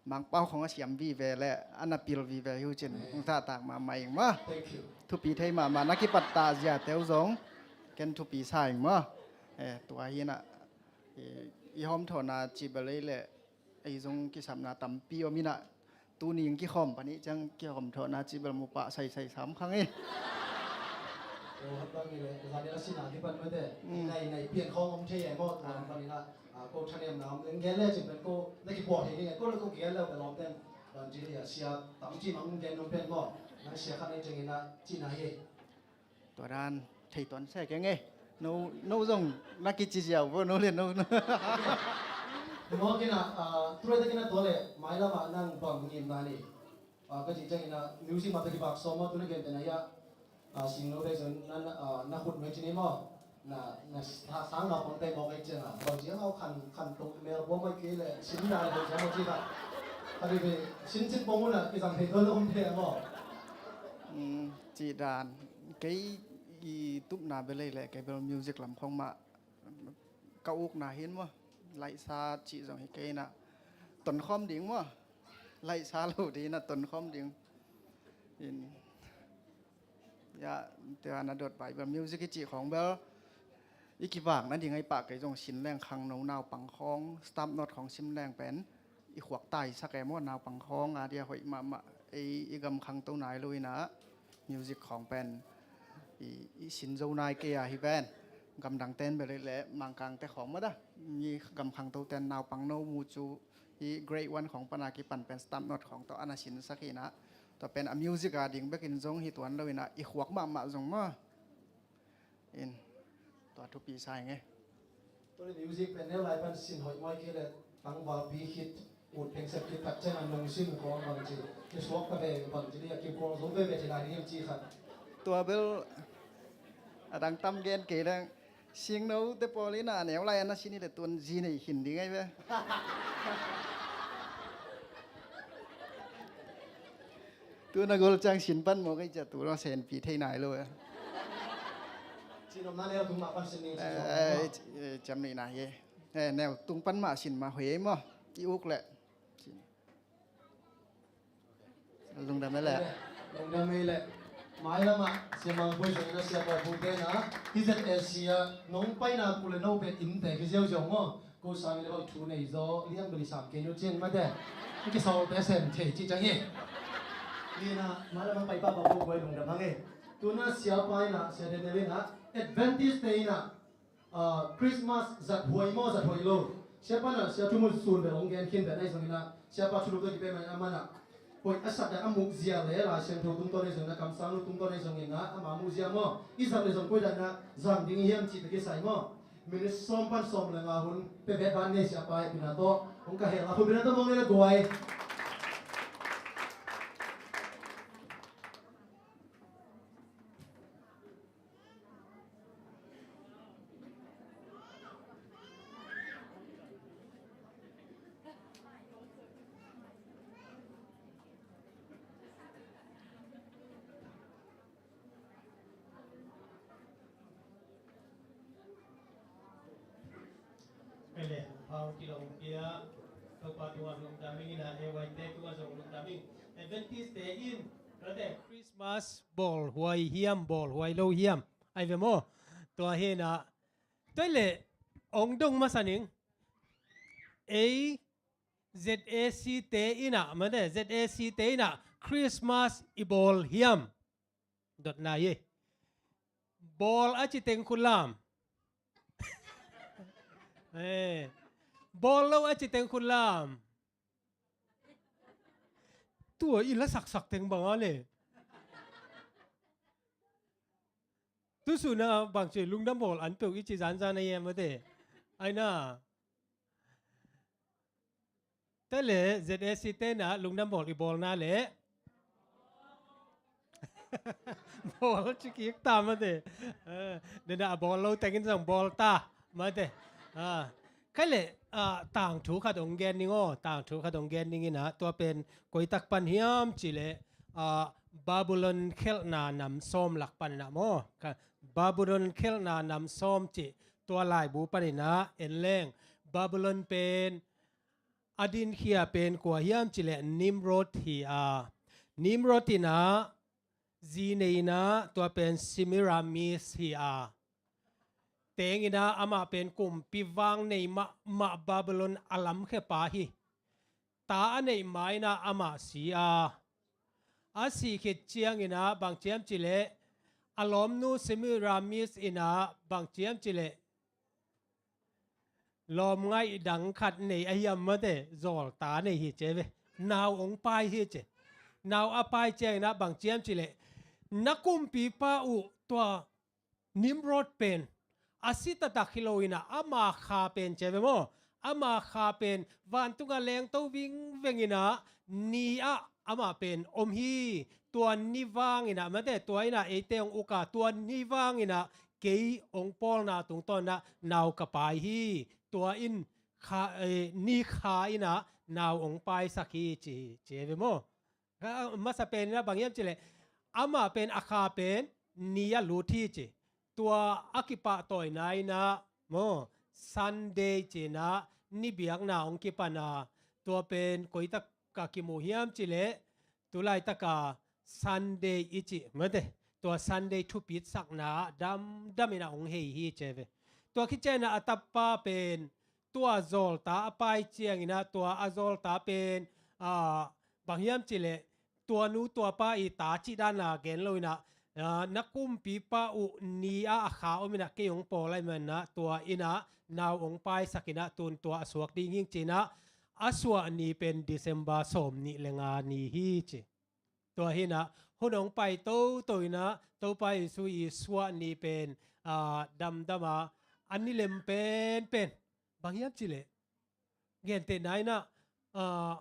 Mangpau khong a siam vive le a na pil vive hi uh cin hong zahtak mahmah ing maw. Thank you. Thupi thei mahmah, na kipat takzia teu zong ken thupi sa ing maw. Eh, tua hi na, eh, i hawmthawhna cih bel ei le ei zong kisapna tampi om hi na, tuni in kikhawm pan ih ciang kihawmthawhna cih bel mu pah saisai sam khang hi. Aw, hat bang hi le, zan ih a sina kipan mate. Mm. Nai, nai pian khawng om thei eh maw, tua pan hi na, ah, ko thanemna om leng gen le cin pen ko na kipuah thei ding eh, ko le ko kigen le ka lawmte. Kan ci dia sia tam ci mang gen nong pen maw. Nang sia khat nai ciangin a cina hi. Tua dan thei tuan se keng e. No, no zong na kici ziau bo no le no. Maw kina, ah, tua le kina tua le mai lama nang bang ngim na ni. Ah, ka ci ciangin a music mah pia kibak sawm a tu na gen tena ia, ah, sing lo dei zon na, na, ah, na khut mai ci ni maw. Na, na sa-, sang naupang tei mawk ei ciang a bang ciang au khan, khan tuk mel buang mai kei le sin na le bang ciang maw ci kha. Kha dei dei sin cin pong un a kizang thei tuan lo om thei a maw. Mm, ci dan kei i tupna belei le kei bel music lam khong mah ka ukna hin maw. Laihsa cih zong hi kei na tonkhawm ding maw. Laihsa lo ding na tonkhawm ding. In ya, tua na dot bai bel music i cih khawng bel i kivak na ding ai pah kei zong sin leng khangno naupang khawng stamp note khawng sim leng pen i khuak tai sak e maw naupang khawng a dia hoih mahmah ei i gam khangto nai lo ina music khawng pen i, i sin zo nai kei a hi pen gamdang ten bel le mangkang te khawng mah da mi gam khangto ten naupang no mu cu i grade one khawng pana kipan pen stamp note khawng tawh ana sin sak ina tua pen a music a ding bekin zong hi tuan lo ina i khuak mahmah zong maw. In tua thupi sa ing e. Tua le music pen neu lai pan sin hoih mawi kei le tangvalpi khit ut pheng sep khit tak ciang a nong sin khawng bang ci kisuak ka ve bang ci ni a kikuang zo veve ci lai ni hiam ci khat. Tua bel a dang tam gen kei leng singno te pawl in a neu lai a na sin hi le tuan zi nei hin ding ai ve. Tu na gol ciang sin pan maw kei cia tu lo senpi thei nai lo e. Ciam nei na hi e. Neu tung pan mah sin mah hoi ei maw. I uk le. Lungdam ei le. Lungdam ei le. Mai lamah siamang pui zong na siapa pui te na hi zet e sia nong paina ku le no pe in te hi ziau ziau maw. Ko sang le bang thu nei zo liang beli sam ke nu cin mate. Ki sau te sem thei ci cang hi. Ni na mai lamah pai pa pa pui lungdam hang e. Tu na siapa ina sia de ne le na Adventist te ina Ah, Christmas zat huai maw zat huai lo. Siapa na sia thu mun sun be ong gen khin be nai zong ina siapa thulu to ki pe mai amana. Koi a sat da a muk zia le la siang tho tung to nai zong ina kamsang lu tung to nai zong ina ama muk zia maw. I zat le zong koi da na zang ding hiam ci ta ki sai maw. Minute sawm pan sawm le nga hun pe bet ban nei siapa e pina to. Ong ka hel a hun pina to mong nei le guai. Pele hau ti lo pia Topa tua lungdam ing ina A Y te tua zong lungdam ing. Adventist te in kate Christmas bawl huai hiam bawl huai lo hiam ai ve maw. Tua hina tua le ong dong masa ning. Ei Z A C te ina mate Z A C te ina Christmas i bawl hiam. Dotna hi. Bawl a ci teng khut lam. Eh, bawl lo a ci teng khut lam. Tua i la saksak teng bang a le. Tu suna bang ci lungdam bawl an peuh i ci zanzan a yem mate. Aina. Tua le Z A C te na lungdam bawl i bawlna le bawl ci kik ta mate. Eh, dena a bawl lo tengin zong bawl ta mate. Ah, kha le, ah, tangthu khat ong gen ning aw, tangthu khat ong gen ning ina tua pen koi tak pan hiam ci le, ah, Babylon khelhna nam sawm lak pan ina maw. Kha Babylon khelhna nam sawm ci tua laibu pan ina en leng Babylon pen a dinkhia pen kua hiam ci le Nimrod hi a. Nimrod ina zi nei ina tua pen Semiramis hi a. Teng ina amah pen kumpi vang nei mahmah Babylon a lamkhe pa hi. Ta a neih ma ina amah si a. A si khit ciang ina bang ciam ci le a lawmnu Semiramis ina bang ciam ci le lawm ngaih dang khat nei a hiam mate zawl ta nei hi ce ve. nau hong pai hi ci. Nau a pai ciangin ah bang ci hiam cih leh, na kumpipa uh tua Nimrod pen a si taktak hi lo in ah, ama kha pen ci ve maw, ama kha pen vantung ah lengto vingveng in ah, ni ah amah pen om hi. Tua ni vang in ah, mate, tua in ah eite hong uk a, tua ni vang in ah kei hong pawlna tungtawn ah nau ka pai hi. Tua in kha, eh, ni kha in ah nau hong paisak hi ci, ci ve maw. Ka, masa pen in ah bang hiam cih leh, amah pen a kha pen ni ah lut hi ci. Tua a kipahtawina in ah maw, Sunday ci in ah ni biakna hong kipan a, tua pen koi tak a kimu hiam cih leh, tu laitak a Sunday i cih, mate, tua Sunday thupitsakna ah damdam in ah hong hei hi ci ve. Tua khit ciangin ah a tapa pen tua zawlta a pai ciangin ah, tua a zawlta pen, ah, bang hiam cih leh, tua nu tua pa i ta cih dan a gen lo in ah, ah, na kumpipa uh ni ah a kha om in ah kei hong pawl ahih manin ah, tua in ah nau hong paisak in ah, tun tua a suak ding hi ci in ah, a suah ni pen December sawmnih le nga ni hi ci. Tua hi in ah hun hong pai toto in ah, Topa Jesu i suah ni pen, ah, damdam a, a ni lem penpen bang hiam cih leh, gentehna in ah, ah,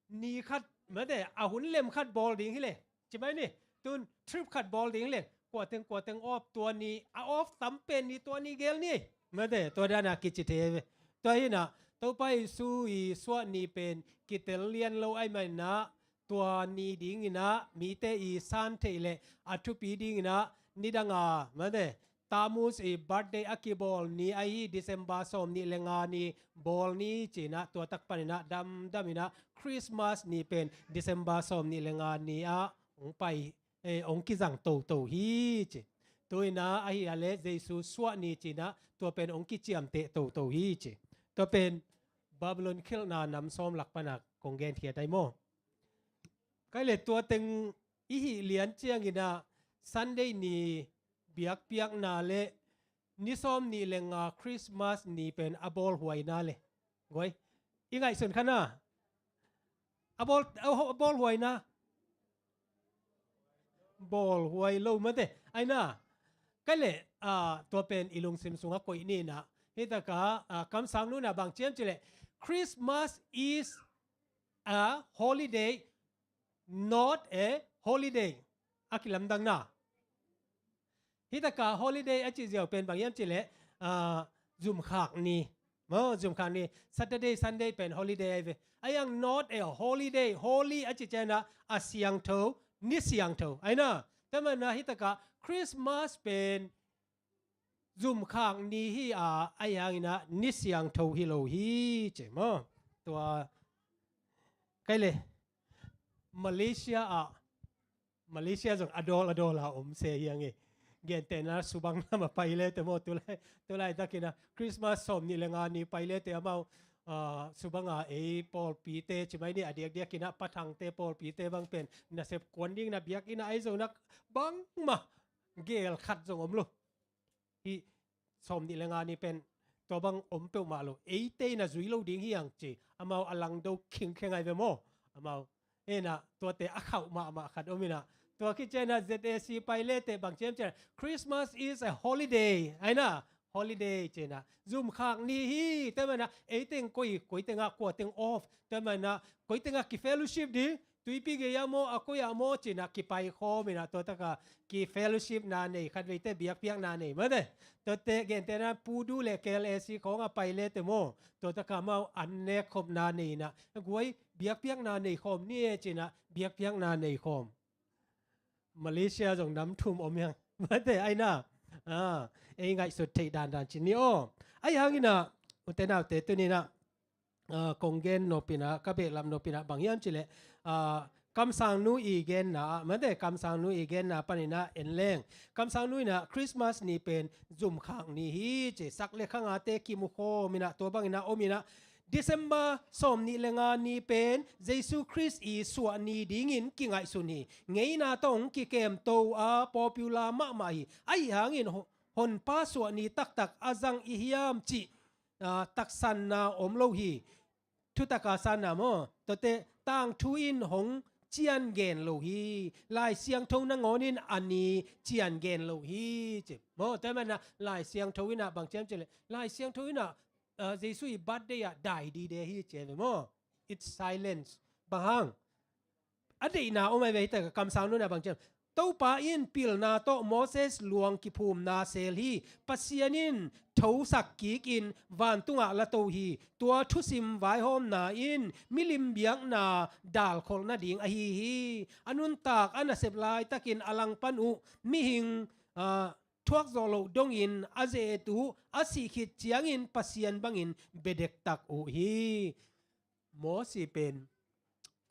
ni khat, mate, a hun lem khat bawl ding hi leh, ci mai ni, tun trip khat bawl ding hi leh, kua teng kua teng off, tua ni a off tam pen ni, tua ni gel ni, mate, tua dan a kici thei ve. Tua hi in ah Topa Jesu i suah ni pen kitel lian lo ahih manin ah, tua ni ding in ah mite i san theih leh a thupi ding in ah, nidang a, mate, Tammuz i birthday a kibawl ni ahi December sawmnih le nga ni bawl ni ci in ah, tua tak pan in ah damdam in ah Christmas ni pen December sawmnih le nga ni ah hong pai, eh, hong kizang toto hi ci. Tu in ah ahi a leh Jesu suah ni ci in ah tua pen hong kiciamteh toto hi ci. Tua pen Babylon khelhna nam sawm lak pan a kong genkhiat ahi maw. Kei leh tua teng i hih lian ciangin ah Sunday ni biakpiakna le ni sawmnih le nga Christmas ni pen a bawlhuaina le, guai, i ngaihsun kha na, a bawl, a bawlhuaina, bawlhuai lo, mate, ahi na. Kei leh, ah, tua pen i lungsim sungah koih ni in ah, hi tak a, ah, kamsang nu in ah bang ci hiam cih leh, Christmas is a holiday, not a holiday. A kilamdang na. Hi tak a holiday a cih ziau pen bang hiam cih leh, ah, zumkhak ni. Maw, zumkhak ni. Saturday, Sunday pen holiday ahi ve. Ahi hang not a holiday. Holy a cih ciangin ah a siangtho, ni siangtho, ahi na. Tua manin ah hi tak a Christmas pen zumkhak ni hi a, ahi hangin ah ni siangtho hi lo hi ci maw. Tua, kei leh Malaysia ah, Malaysia zong a dawl a dawl a om se hi hang e. Gentehna Subang lam a pai le teh maw, tu lai, tu laitak in ah Christmas sawmnih le nga ni pai le teh amau, ah, Subang a ei pawlpite ci mai ni, a diakdiak in ah Pa Thangte pawlpite bang pen nasep kuan ding in ah biakinn ah ahi zongin ah bangmah gel khat zong om lo. Hih sawmnih le nga ni pen tua bang om peuhmah lo, eite in ah zui lo ding hi hang ci, amau a langdo khingkheng ahi ve maw. Amau in ah tuate a khauh mahmah khat om in ah, tua khit ciangin ah Z A C pai le teh bang ci hiam cih leh, Christmas is a holiday, ahi na, holiday ci in ah, zumkhak ni hi. Tua manin ah ei teng koi, koi teng ah kua teng off, tua manin ah koi teng ah ki fellowship ding, tuipi gei ah maw, a koi ah maw ci in ah kipai khawm in ah, tua tak a ki fellowshipna nei, khatveite biakpiakna nei, mate. Tuate gentehna Pudu le K L A C khawng ah pai le teh maw, tua tak a amau an nekkhopna nei in ah, guai, biakpiakna nei khawm ni e ci in ah biakpiakna nei khawm. Malaysia zong nam thum om hi hang, mate, ahi na. Ah, ei ngaihsut theih dandan ci ni aw. Ahi hangin ah, ute naute, tuni in ah, ah, kong gen nop in ah, ka behlap nop in ah bang hiam cih leh, ah, kamsangnu i genna ah, mate, kamsangnu i genna panin ah en leng, kamsangnu in ah Christmas ni pen zumkhak ni hi ci, sak le khangate kimu khawm in ah, tua bangin ah om in ah, December sawmnih le nga ni pen Jesu Khrist i suah ni dingin kingaihsun hi. Ngeina tawh hong kikemto a popular mahmah hi. Ahi hangin ho-, Honpa suah ni taktak a zang i hiam cih, ah, taksanna om lo hi. thutaka sanna maw, tuate tangthu in hong cian gen lo hi. Lai Siangtho nangawn in a ni cian gen lo hi ci maw. Tua hi mana Lai Siangtho in ah bang ci hiam cih leh, Lai Siangtho in ah, ah, Jesu i birthday ah dai dide hi ci ve maw. It's silence. Bang hang? A deihna om ai ve, hita ka kamsang nuna bang ci hiam? Topa in pilna tawh Moses luang kiphumna seel hi. Pasian in thosak kikin vantungah la to hi. Tua thusim vaihawmna in milim biakna dalkholh nading ahi hi. A nuntak a nasep laitakin a langpan uh mihing, ah, thuak zawh loh dongin a ze-et uh, a sih khit ciangin Pasian bangin bedektak uh hi. Mosi pen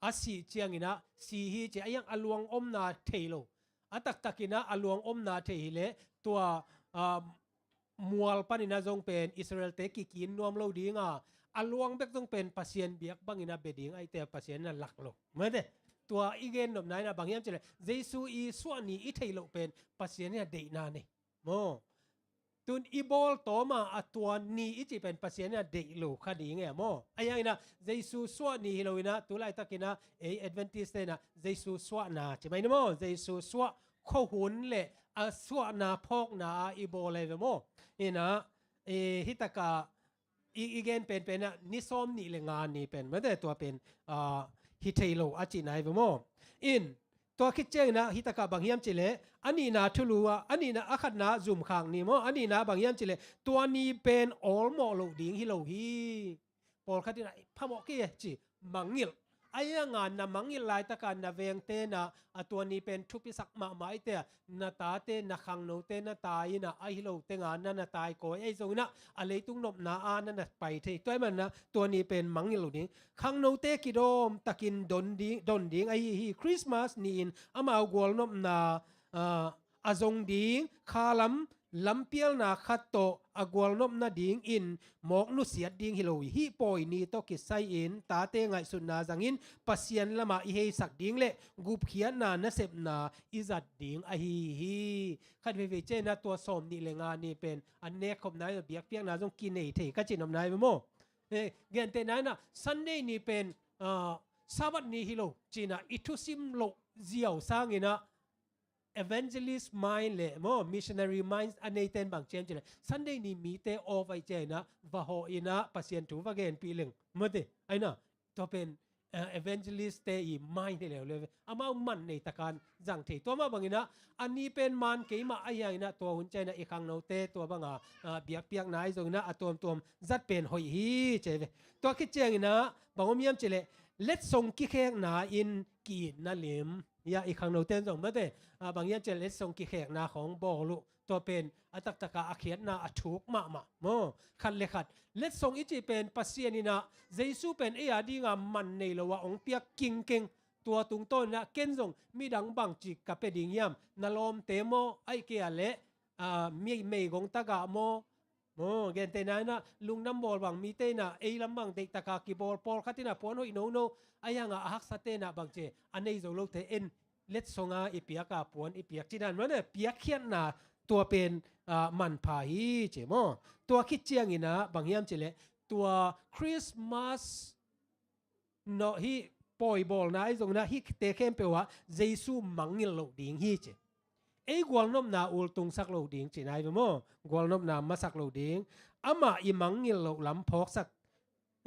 a sih ciangin ah si hi ci, a hiang a luang omna thei lo. A taktakin ah a luang omna thei hileh tua, ah, mual panin ah zong pen Israel-te kikin nuam lo ding a, a luang bek zong pen Pasian biak bangin ah bia ding ahih teh Pasian in ah lak lo. Mate, tua i gen nopna in ah bang hiam cih leh Jesu i suah ni i theih loh pen Pasian in ah deihna nei. Maw. Tun i bawl tawm a, a tua ni i cih pen Pasian in ah deih lo kha ding e maw. A hiang in ah Jesu suah ni hi lo in ah, tu laitakin ah ei Adventist-te in ah Jesu suahna ci mai ni maw. Jesu suah khuahun le a suahna phawkna a i bawl ai ve maw. In ah, eh, hita ka i, i gen penpen ah ni sawm nih le nga ni pen, mate, tua pen, ah, hi thei lo a cihna hi ve maw. In, tua khit ciangin ah hita ka bang hiam cih leh, a nihna thulu ah, a nihna, a khatna zumkhak ni maw, a nihna bang hiam cih leh, tua ni pen awlmawh loh ding hi lo hi. Pawlkhat in ah phamawh kei e ci, mangngilh. A hiang a na mangngilh laitaka na vengte in ah a tua ni pen thupisak mahmah ahih teh, na tate, na khangnote na tai in ah, ahi lo teng a na na tai kawikawi zongin ah a leitung nopna a na na pai thei. Tua hi mana tua ni pen mangngilh lo ding. Khangnote kidawm takin don ding, don ding ahi hi. Christmas ni-in amau gualnopna, ah, a zong ding, khalam lampialna khat tawh a gualnop nadingin mawk nusiat ding hi lo hi. Hih pawi ni tawh kisai-in tate ngaihsutna zangin Pasian lamah i heisak ding le gupkhiatna nasepna i zat ding ahi hi. Khat veivei ciangin ah tua sawm nih le nga ni pen an nekkhopna in ah biakpiakna zong kinei thei ka cihnopna hi ve maw. Eh, gentehna in ah Sunday ni pen, ah, Sabbath ni hi lo ci-in ah i thusim loh ziau sangin ah evangelist mind le maw, missionary mind a neite in bang ci hiam cih leh, Sunday ni mite off ahih ciangin ah va hawh in ah Pasian thu va genpih leng, mate, ahi na, tua pen, eh, evangelist-te i mind hi leuleu ve. Amau man nei takin zang thei. Tua mah bangin ah a ni pen man kei mah ahi hangin ah tua hun ciangin ah i khangnote tua banga, ah, biakpiakna ahi zongin ah a tuamtuam zat pen hoih hi ci ve. Tua khit ciangin ah bang om hiam cih leh, letsong kikhekna in ki-itna lim. Ia, i khangnote in zong, mate, ah, bang hiam cih leh letsong kikhekna khawng bawl uh. Tua pen a taktaka a khiatna a thuk mahmah maw. Khat le khat, letsong i cih pen Pasian in ah Jesu pen ei a dinga man nei lo a hong piak kingkeng. Tua tungtawn in ah ken zong midang bangci ka pia ding hiam? Na lawmte maw, ahih kei leh, ah, mi, meigong tagah maw, maw, gentehna in ah lungdam bawl bang mite in ah ei lam bang deihtaka kibawl, pawlkhat in ah puan hoih nono, ahi hang a haksate in ah bangci a nei zo lote en, letsong a i piak a puan i piak ci dan, maw, piakkhiatna tua pen, ah, manpha hi ci maw. Tua khit ciangin ah bang hiam cih leh, tua Christmas no, hih pawi bawlna ahi zongin ah hihte khempeuh ah Jesu mangngilh loh ding hi ci. Ei gualnopna ultungsak loh ding cihna hi ve maw. Gualnopna masak loh ding. Amah i mangngilh loh lam phawksak,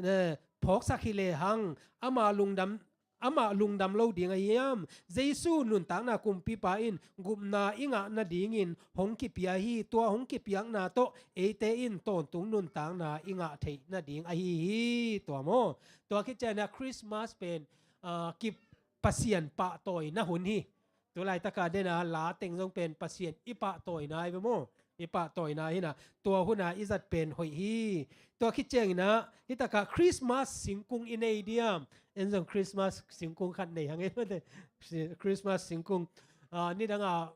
eh, phawksak hi lehang amah lungdam, amah lungdam lo ding ahi hiam? Jesu nuntakna kumpipa in gupna i ngah nadingin hong kipia hi. Tua hong kipiakna tawh eite in tawntung nuntakna i ngah theih nading ahi hi. Tua maw. Tua khit ciangin ah Christmas pen, ah, ki, Pasian pahtawina hun hi. Tu laitaka den a la teng zong pen Pasian i pahtawina hi ve maw. I pahtawina hi na. Tua hun a i zat pen hoih hi. Tua khit ciangin ah hih takah Christmas singkung i nei diam? En zong Christmas singkung khat nei hang e. Christmas singkung, ah, nidang a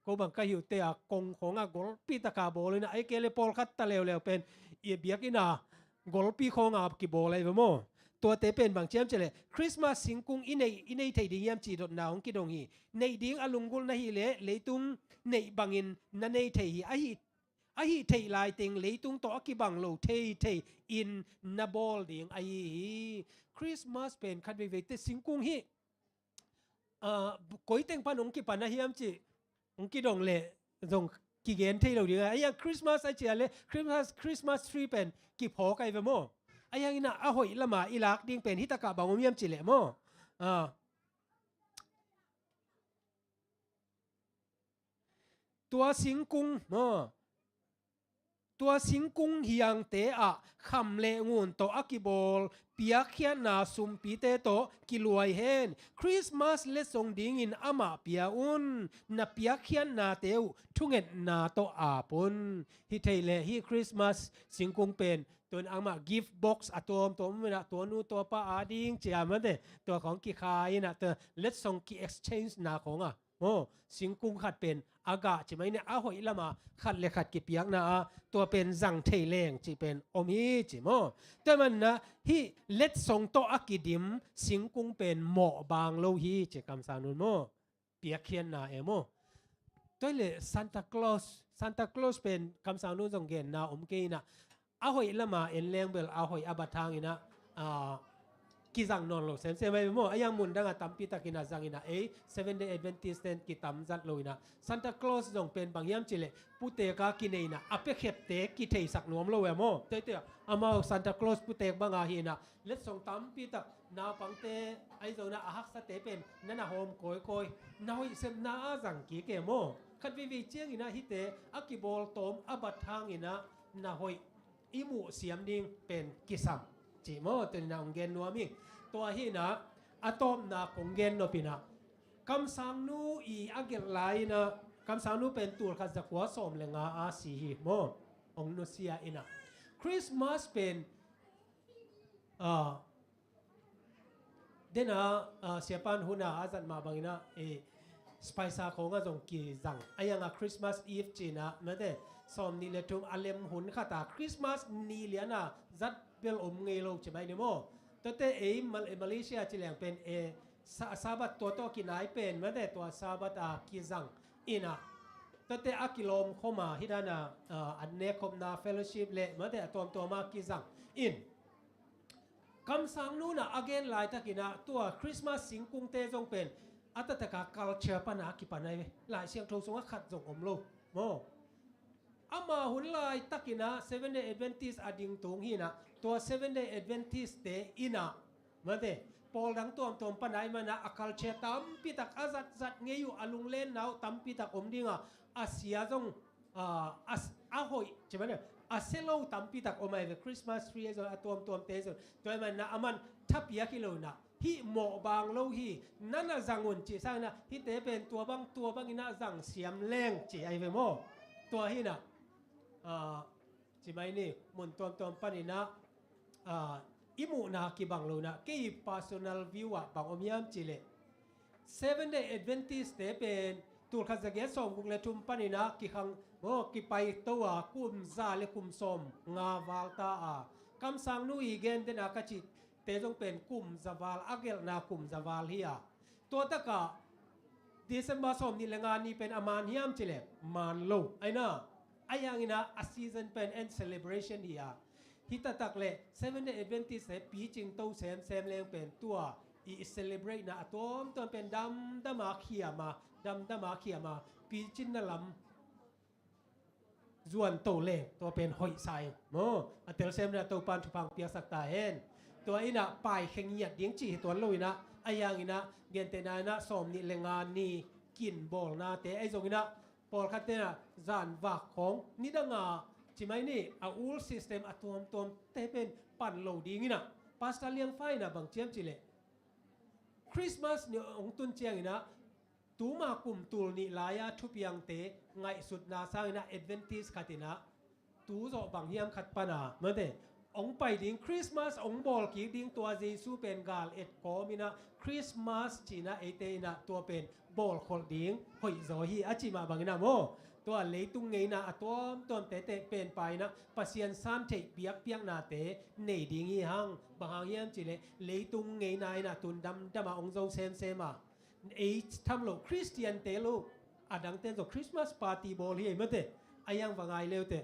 ko bang ka hi uh teh a kong khawng a golpi taka bawl in ah, ahih kei leh pawlkhat ta leuleu pen i biakinn a golpi khawng a kibawl ahi ve maw. Tuate pen bang ci hiam cih leh, Christmas singkung i nei, i nei thei ding hiam cih dotna hong kidong hi. Neih ding a lunggulh na hih leh leitung neih bangin na nei thei hi. Ahi, a hih theih laiteng leitung tawh a kibang lo theithei in na bawl ding ahi hi. Christmas pen khat veivei teh singkung hi. Ah, koi teng pan hong kipan a hiam cih hong kidong leh zong kigen thei lo ding a. Ahi hang Christmas a cih a leh Christmas, Christmas tree pen kiphawk ahi ve maw? Ahi hang in ah a hoih lam a i lak ding pen hi takah bang om hiam cih leh maw? Ah. Tua singkung maw? Tua singkung hiangte ah kham le ngun tawh a kibawl piakkhiatna sumpite tawh kiluai hen. Christmas letsong dingin amah pia un. Na piakkhiatnate uh thungetna tawh ap un. Hi thei leh hih Christmas singkung pen tun amah gift box a tuamtuam om in ah tua nu tua pa a ding ci a mate, tua khawng kikha in ah tua letsong ki-exchange na khawng a maw, singkung khat pen a gah ci mai ni, a hoih lam a khat le khat kipiakna a tua pen zang thei leng cih pen om hi ci maw? Tua man in ah hih letsong tawh a kidim singkung pen mawh bang lo hi ci kamsang nu in maw? Piakkhiatna e maw? Tua hi leh Santa Claus, Santa Claus pen kamsang nu in zong genna om kei in ah a hoih lam a en leng bel a hoih a bat hang in ah, ah, kizang nawn lo semsem ahi ve maw? Ahi hang mun dang a tampi tak in ah zang in ah ei Seventh Day Adventist ten kitam zat lo in ah Santa Claus zong pen bang hiam cih leh putek a kinei in ah a piakhepte kitheisak nuam lo e maw? Tuaite ah amau Santa Claus putek bang a hi in ah letsong tampi tak naupangte ahi zong in ah a haksate pen na na hawm kawikawi, na hoih sepna a zang kik e maw? Khat veivei ciang in ah hihte a kibawl tawm a bat hang in ah na hoih i muh siam ding pen kisam cih maw? Tuni in ah hong gen nuam hi. Tua hi in ah a tawpna kong gen nop in ah kamsang nu i a gelh lai in ah kamsang nu pen tul khat za kua sawm le nga a si hi maw? Hong nusia in ah Christmas pen, ah, den a, ah, siapan hun a a zat mah bang in ah, eh, Spicer khawng ah zong kizang. Ahi hang a Christmas Eve ci in ah mate, sawm nih le thum a lem hun khat a Christmas ni lian a zat bel om ngei lo ci mai ni maw? Tuate ei Mal-, Malaysia ci leng pen, eh, Sa-, Sabbath tua tawh kinai pen mate, tua Sabbath a kizang in ah tuate a kilawm khawm a hi dan a, ah, an nekkhopna fellowship le mate a tuamtuam a kizang in. Kamsang nu in ah a gen laitak in ah tua Christmas singkungte zong pen a taktak a culture pan a kipan ahi ve. Lai Siangtho sung ah khat zong om lo maw? Ama hun laitak in ah Seventh Day Adventist a ding tung hi in ah tua Seventh Day Adventist te in ah mate, pawl dang tuamtuam pan a i man ah a culture tampi tak a zatzat ngei uh a lunglenna uh tampi tak om ding a, a sia zong, ah, a, a hoih ci man a sia lo tampi tak om ahi ve. Christmas tree ahi zong a tuamtuamte ahi zong tua i man ah a man thapiak hi lo in ah hih mawh bang lo hi, na na zang un cih sang in ah hihte pen tua bang tua bang in ah zang siam leng cih ahi ve maw? Tua hi in ah, ah, ci mai ni, mun tuamtuam pan in ah, ah, i muhna kibang lo in ah kei personal view ah bang om hiam cih leh Seventh Day Adventist te pen tul khat za giat sawm guk le thum pan in ah kikhang maw, kipai to a kum za le kum sawm nga val ta a, kamsang nu i gen den a ka cih te zong pen kum za val, a gelhna kum za val hi a. Tua takah December sawm nih le nga ni pen a man hiam cih leh man lo. Ahi na, ahi hang in ah a season pen and celebration hi a. Hi taktak leh Seventh Day Adventist te picing to semsem leng pen tua i celebrate na a tuamtuam pen damdam a khiam a, damdam a khiam a, picinna lam zuan to leng tua pen hoih sa ing maw? A telsemna Topan thupha piaksak ta hen. Tua in ah paikhia ngiat ding cih hi tuan lo in ah, ahi hang in ah gentehna in ah sawm nih le nga ni kin bawlnate ahi zong in ah pawlkhat te in ah zan vak khawng nidang a ci mai ni, a old system a tuamtuam te pen pan lo ding in ah Pastor Liangfa in ah bang ci hiam cih leh Christmas ni hong tun ciang in ah tuma kum tul nih lai-a thupiangte ngaihsutna sang in ah Adventist khat in ah tu zawh bang hiam khat pan a mate hong pai ding, Christmas hong bawl kik ding, tua Jesu pen gal et kawm in ah Christmas ci in ah eite in ah tua pen bawlkholh ding hoih zaw hi a ci mah bang in ah maw? Tua leitung ngeina a tuamtuam tete pen pa in ah Pasian san theih piakpiaknate nei ding hi hang. Bang hang hiam cih leh leitung ngeina in ah tun damdam a hong zo semsem a, ei tham lo, Christian te lo, a dangte zong Christmas party bawl hi ei mate. A hiang va ngai leute,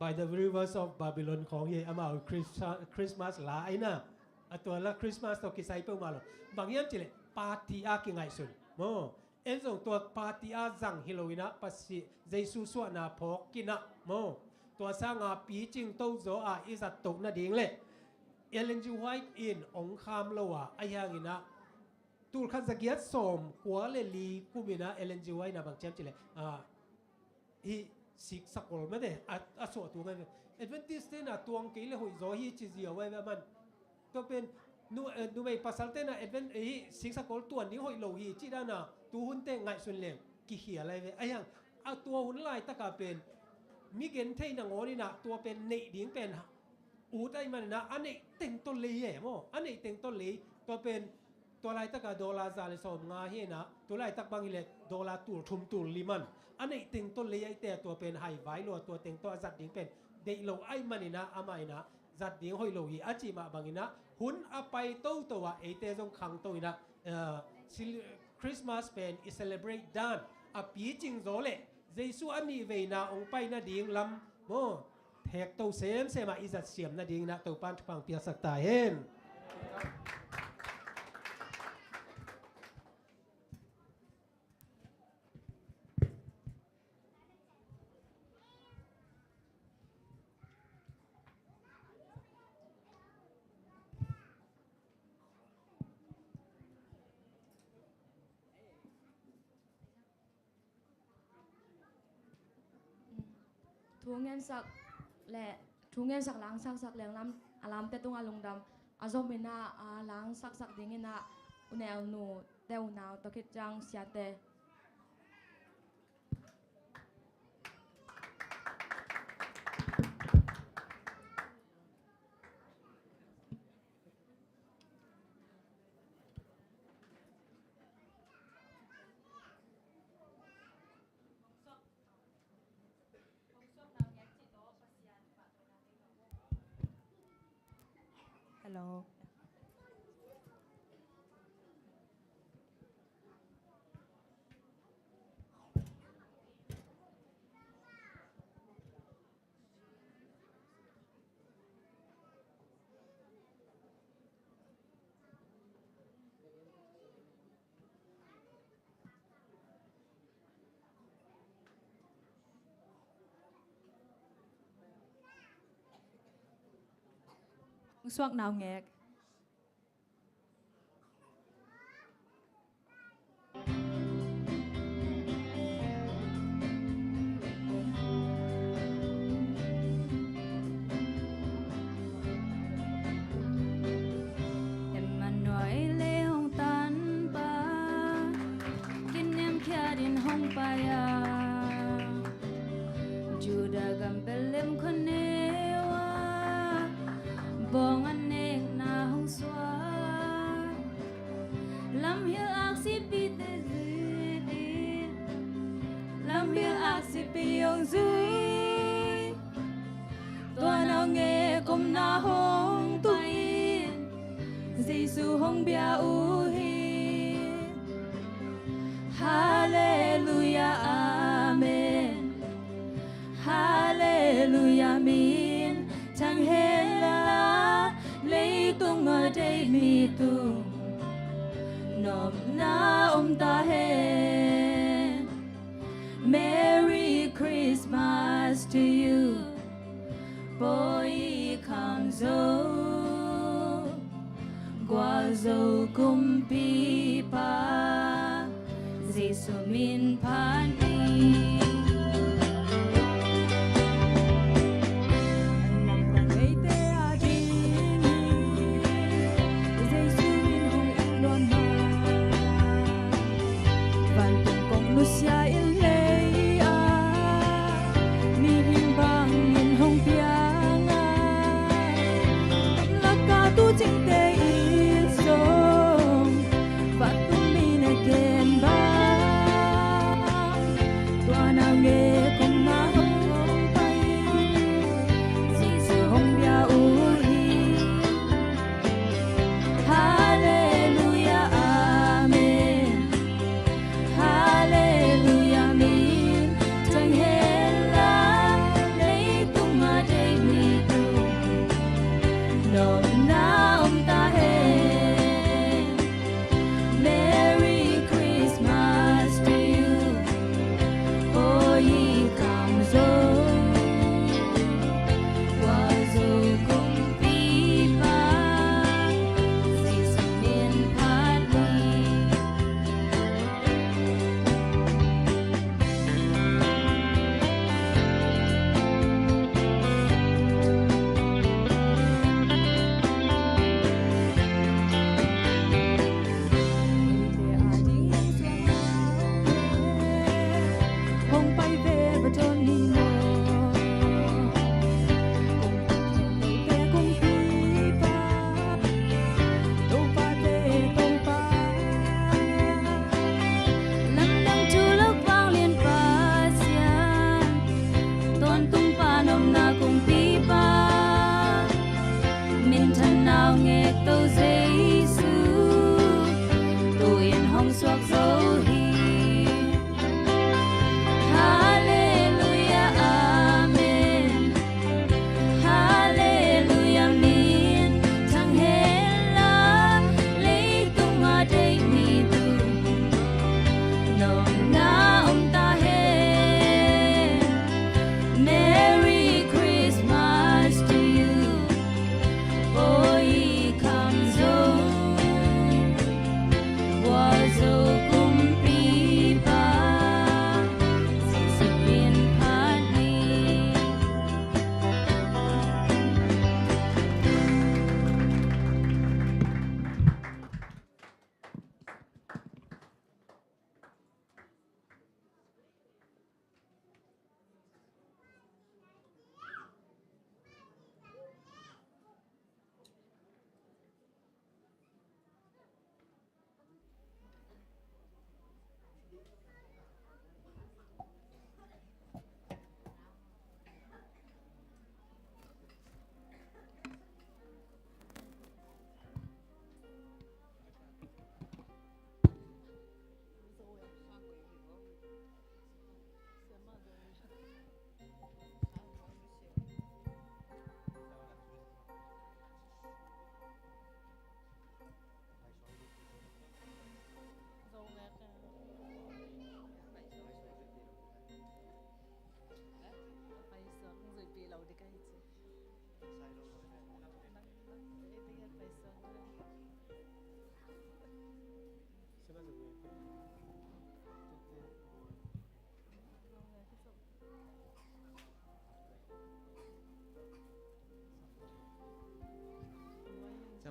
By the Rivers of Babylon khawng hi, amau Christ-, Christmas la aina. A tua la Christmas tawh kisai peuhmah lo. Bang hiam cih leh party a kingaihsun maw. En zong tua party a zang hi lo inah, Pasi-, Jesu suahna phawk kinah maw. Tua sanga picing to zaw a i zat toh nading leh Ellen G. White in ong kham lo a, a hiang inah tulkhat zagiat sawm kua le li kum inah Ellen G. White inah bang ci hiam cih leh, ah, hih siksakol mate, a, a suahtu ngai ve. Adventist te inah tuang kei le hoih zaw hi ci ziau ai ve aman. Tua pen nu-, eh, numei pasal te inah Advent, eh, hih siksakol tuan ding hoih lo hi cih dana tuhun te ngaihsun leng kikhial ai ve. A hiang, a tua hun laitaka pen mi genthei nangawn inah tua pen neih ding pen ut ahih manin ah, a neih teng tawh lei e maw. A neih teng tawh lei, tua pen tua laitaka dollar za le sawmnga hi inah, tu laitak bang hileh dollar tul thum tul li man. A neih teng tawh lei ahih teh tua pen haivai lo a, tua teng tawh a zat ding pen deih lo ahih manin ah, amah inah zat ding hoih lo hi a cih mah bangin ah, hun a pai toto ah eite zong khangto inah, eh, sil-, Christmas pen i celebrate dan a picing zaw leh Jesu a nih veina ong pai nading lam maw, thekto semsem ah i zat siam nading inah Topan thupha piaksak ta hen. Thu ngensak le, thu ngensak langsaksak leng lam, a lamte tungah lungdam a zom inah, a langsaksak ding inah u neu nu te, u nau tawh khit ciang siate. Hello. Suak naungek. Emmanuel lei hong tanpa, kiniamkhiat in hong pai a, Judah gam Bethlehem khuaneu ah, bawng a nekna hong suak. Lamhil aksipite zuitin, lamhil aksipi hong zui. Tua naungek omna hong tung in, Jesu hong bia uh hi. Halleluiah, amen. Halleluiah, minthang hen la, leitung a deih mi tung nopna om ta hen. Merry Christmas to you, Pawi Kham Zo, Gualzo kumpipa, Jesu min phat ni. Lamkang eite a ding, Jesu min hong it luat ma. Vantung kong nusia in lei a, mihing bangin hong piang a, laka tu cingte in zong, vantung mi na gen bang, tua na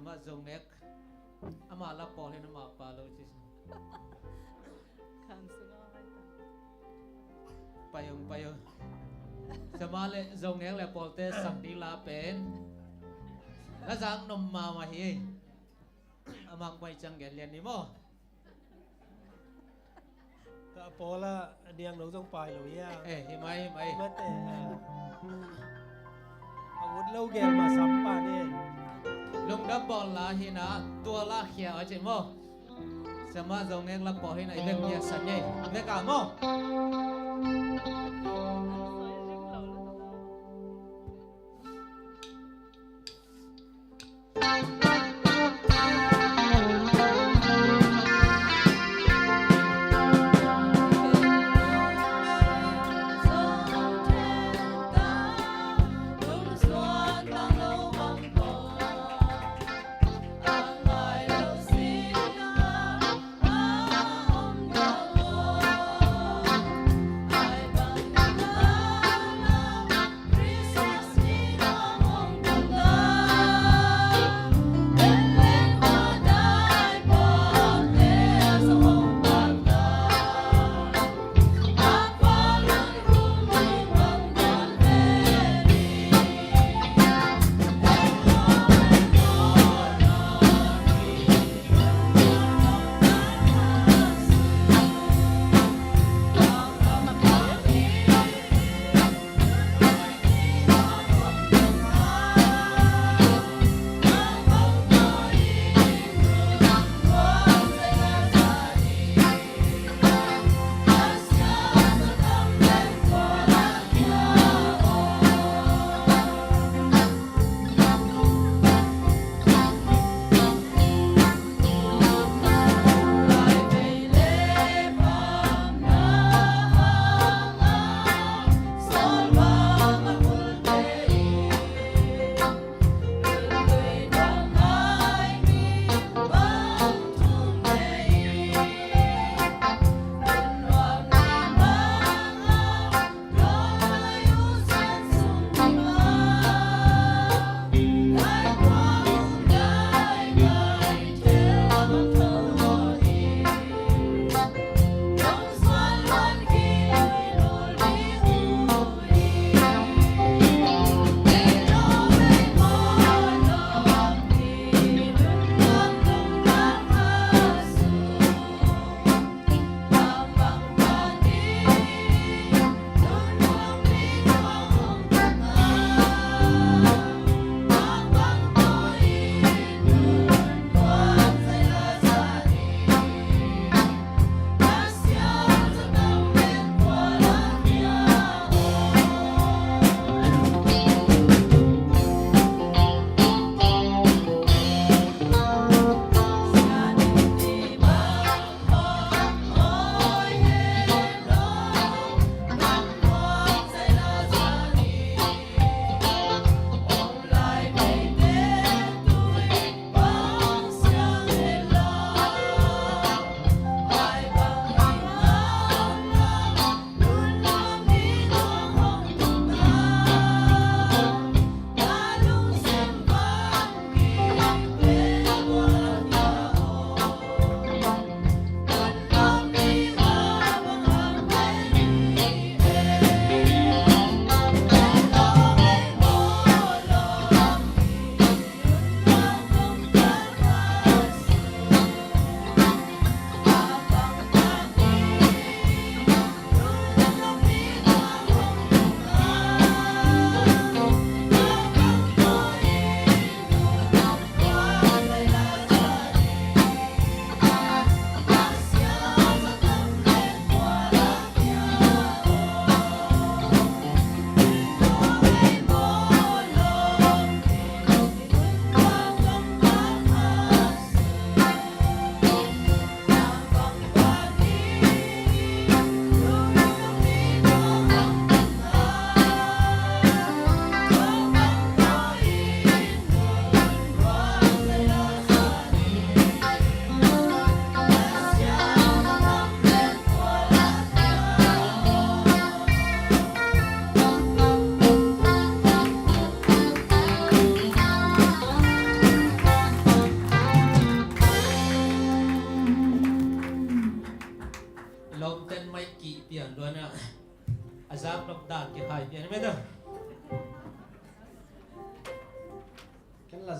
Amah Zo Ngek, amah la pawl hi in amah pa lo ci. Pai ung, pai ung. Sama le Zo Ngek le pawlte sak ding la pen na zak nop mahmah hi. Amah kua hi ciang gen lian ni maw. Ka pawl a diang lo zong pai lo ia. Eh, hi mai, hi mai. Mate, ah. A ut lo gel mah sam pa ni. Lungdam bawl la hi na, tua la khia a ci maw. Sama Zo Ngek la pawl hi na, i vek piaksan ni, i vek a maw.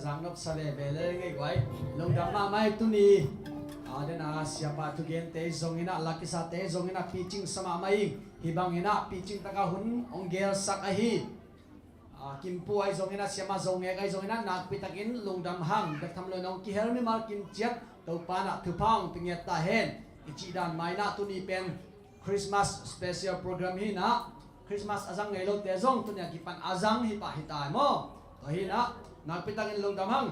Zang nop sa veve le ngei guai. Lungdam mahmah hi tuni. A, den a siapa thugente zong inah, lakisate zong inah picing sa mahmah hi. Hih bang inah picing taka hun hong gelsak ahi. A, Kimpu ahi zong inah, siama Zongek ahi zong inah, nakpi takin lungdam hang. Bek tham lo in hong kihel mimal kim ciat Topa inah thupha hong pia ngiat ta hen. I cih dan mah inah tuni pen Christmas special program hi inah, Christmas a zang ngei lote zong tuni a kipan a zang hi pah hi ta hi maw? Tua hi inah, nakpi takin lungdam hang.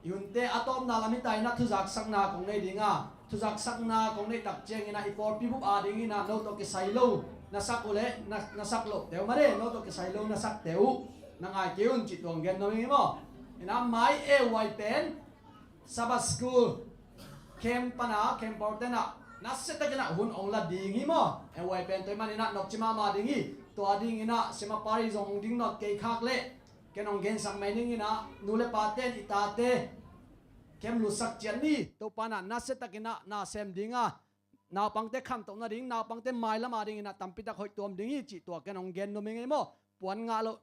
I hunte a tawpna lam hi ta inah, thuzaksakna kong nei ding a, thuzaksakna kong neih tak ciang inah i pawlpi bup a ding inah no tawh kisai lo na sak uh leh na, na sak lohte uh mah de, no tawh kisai lo na sakte uh na ngai kei un cih tuang gen nuam ing hi maw? Inah mai A Y pen Sabbath School camp pana, camp pawl tenah nasia takinah hun ong la ding hi maw? A Y pen tua hi maninah nopci mahmah ding hi. Tua dinginah siamapa ri zong ong ding nawn kei khak leh ken ong gensak mai ning inah, nu le pa ten i tate camp lutsak ciat ni. Topa inah nasia takinah na sem dinga, naupangte khantoh nading, naupangte mailam a dinginah tampitak hoih tuam ding hi cih tua ken ong gen nuam ing ei maw? Puan ngah loh,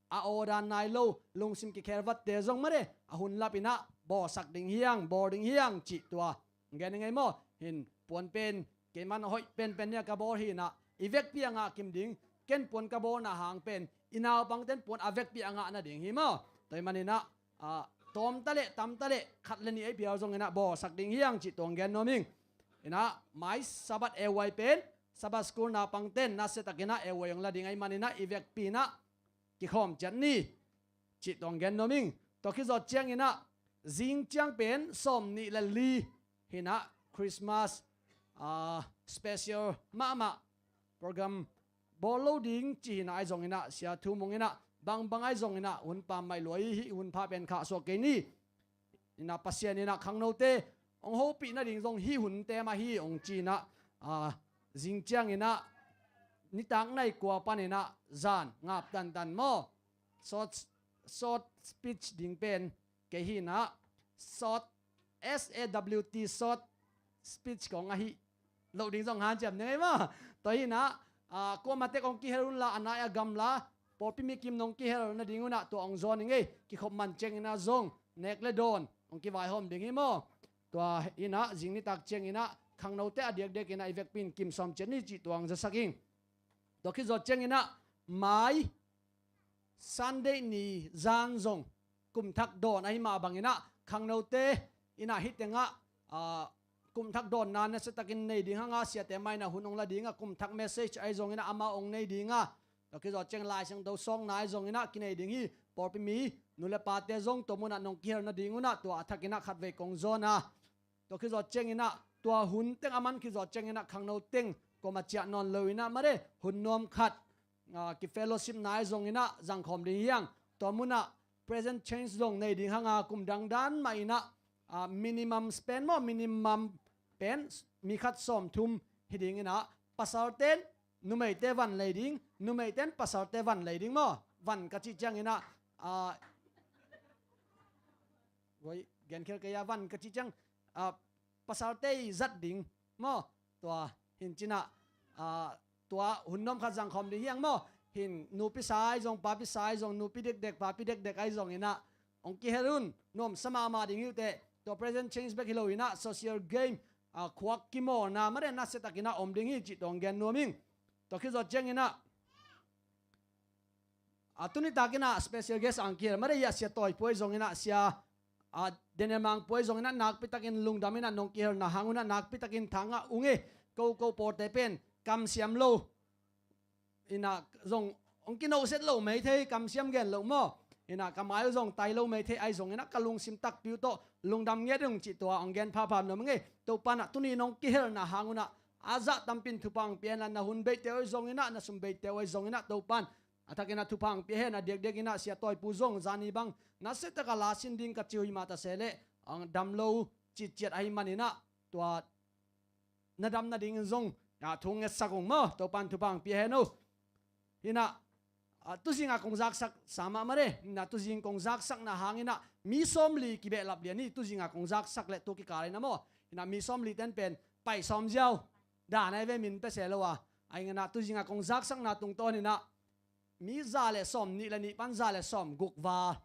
a aw dan nai lo, lungsim kikhelvatte zong mah de, a hun lap inah bawlsak ding hiang, bawl ding hiang cih tua gen ing ei maw? Hin puan pen keiman hoih penpen nia ka bawl hi inah, i vekpi a ngah kim ding. Ken puan ka bawlna hang pen i naupangten puan a vekpi a ngah nading hi maw? Tua hi maninah, a, tawmta leh tamta leh khat le nih ei pial zong inah bawlsak ding hiang cih tuang gen nuam ing. Inah mai Sabbath A Y pen Sabbath School naupangten nasia takinah A Y ong la ding ahi maninah i vekpi inah kikhawm ciat ni cih tuang gen nuam ing. Tua khit zawh cianginah zing ciang pen sawm nih le li hinah Christmas, ah, special mahmah program bawl lo ding ci hinah ahi zonginah, sia thu mong inah bangbang ahi zonginah hun pammaih lua hi. Hih hun pha pen khahsuah kei ni. Inah Pasian inah khangnote ong hopih nading zong hih hunte mah hi ong ci inah, ah, zing cianginah nitak nai kua paninah zan ngap dandan maw? Short, short speech ding pen kei hinah short, S A W T, short speech kong ahi loh ding zong hanciam ning ei maw? Tua hinah, ah, kuamah tek ong kihel unla, a nai a gamla pawlpi mi kim nong kihel nading unah tua ong zawn ing ei. Kikhop man cianginah zong nek le dawn ong kivaihawm ding hi maw? Tua hinah zing nitak cianginah khangnote a diakdiak inah i vekpi in kim sawm ciat ni cih tua ong zasak ing. Tua khit zawh cianginah mai Sunday ni zan zong kumthak dawn ahi mah banginah khangnote inah hih tengah, ah, kumthak dawnna nasia takin nei ding hanga, siate mah inah hun ong la dinga, kumthak message ahi zonginah amau ong nei dinga, tua khit zawh ciang Lai Siangtho sawkna ahi zonginah kinei ding hi. Pawlpi mi nu le pate zong tua munah nong kihel nading unah tua a thakinah khatvei kong zawn a, tua khit zawh cianginah tua hun teng a man khit zawh cianginah khangno teng kuamah ciah nawn lo inah mah de, hun nuam khat, ah, kifellowshipna ahi zonginah zangkhawm ding hiang. Tua munah present change zong nei ding hanga, kum dangdan mah inah, ah, minimum spend maw, minimum pen mi khat sawmthum hi dinginah, pasalten numeite van lei ding, numeiten pasalte van lei ding maw? Van ka cih cianginah, ah, voi, genkhel kei a, van ka cih ciang, ah, pasalte i zat ding maw? Tua hin cinah, ah, tua hun nuam khat zangkhawm ding hiang maw? Hin nupi sa ahi zong, papi sa ahi zong, nupi dekdek, papi dekdek ahi zonginah ong kihel un, nuamsa mahmah ding hi uh teh. Tua present change bek hi lo inah social game, ah, khuak kimawlna mah de nasia takinah om ding hi cih tua ong gen nuam ing. Tua khit zawh cianginah, ah, tuni takinah special guest ang kihel mah de hi a, sia Tawipu ahi zonginah, sia, ah, Daniel Mangpu ahi zonginah nakpi takin lungdam inah nong kihelna hang unah nakpi takin thangah ung e. Ko ko pawlte pen kamsiam lo inah zong ong kinohset lo mai thei, kamsiam gen lo maw? Inah ka mai uh zong tai lo mai thei ahi zonginah ka lungsim takpi uh tawh lungdam ngiat ung cih tua ong gen phapha nuam ing ei. Topa inah tuni nong kihelna hang unah a zah tampin thupha ong pia hen la, na hun beihte uh ahi zonginah, na sum beihte uh ahi zonginah Topa in a thakinah thupha ong pia hen. A diakdiakinah sia Tawipu zong zani bang nasia taka la sin ding ka ci uh hi mah ta se leh, ah, dam lo citciat ahi maninah tua na dam nadingin zong, ah, thu ngetsak ung maw? Topa in thupha ong pia hen uh. Hinah, ah, tuzinga kong zaksak sa mahmah de. Hinah tuzing kong zaksakna hanginah mi sawmli kibehlap lian hi, tuzinga kong zaksak leh tu kikal inah maw? Hinah mi sawmli ten pen pai sawm ziau dan ahi ve, min pia se lo a. Ahi nganah tuzinga kong zaksakna tungtawn inah mi za le sawm nih le nih pan za le sawm guk val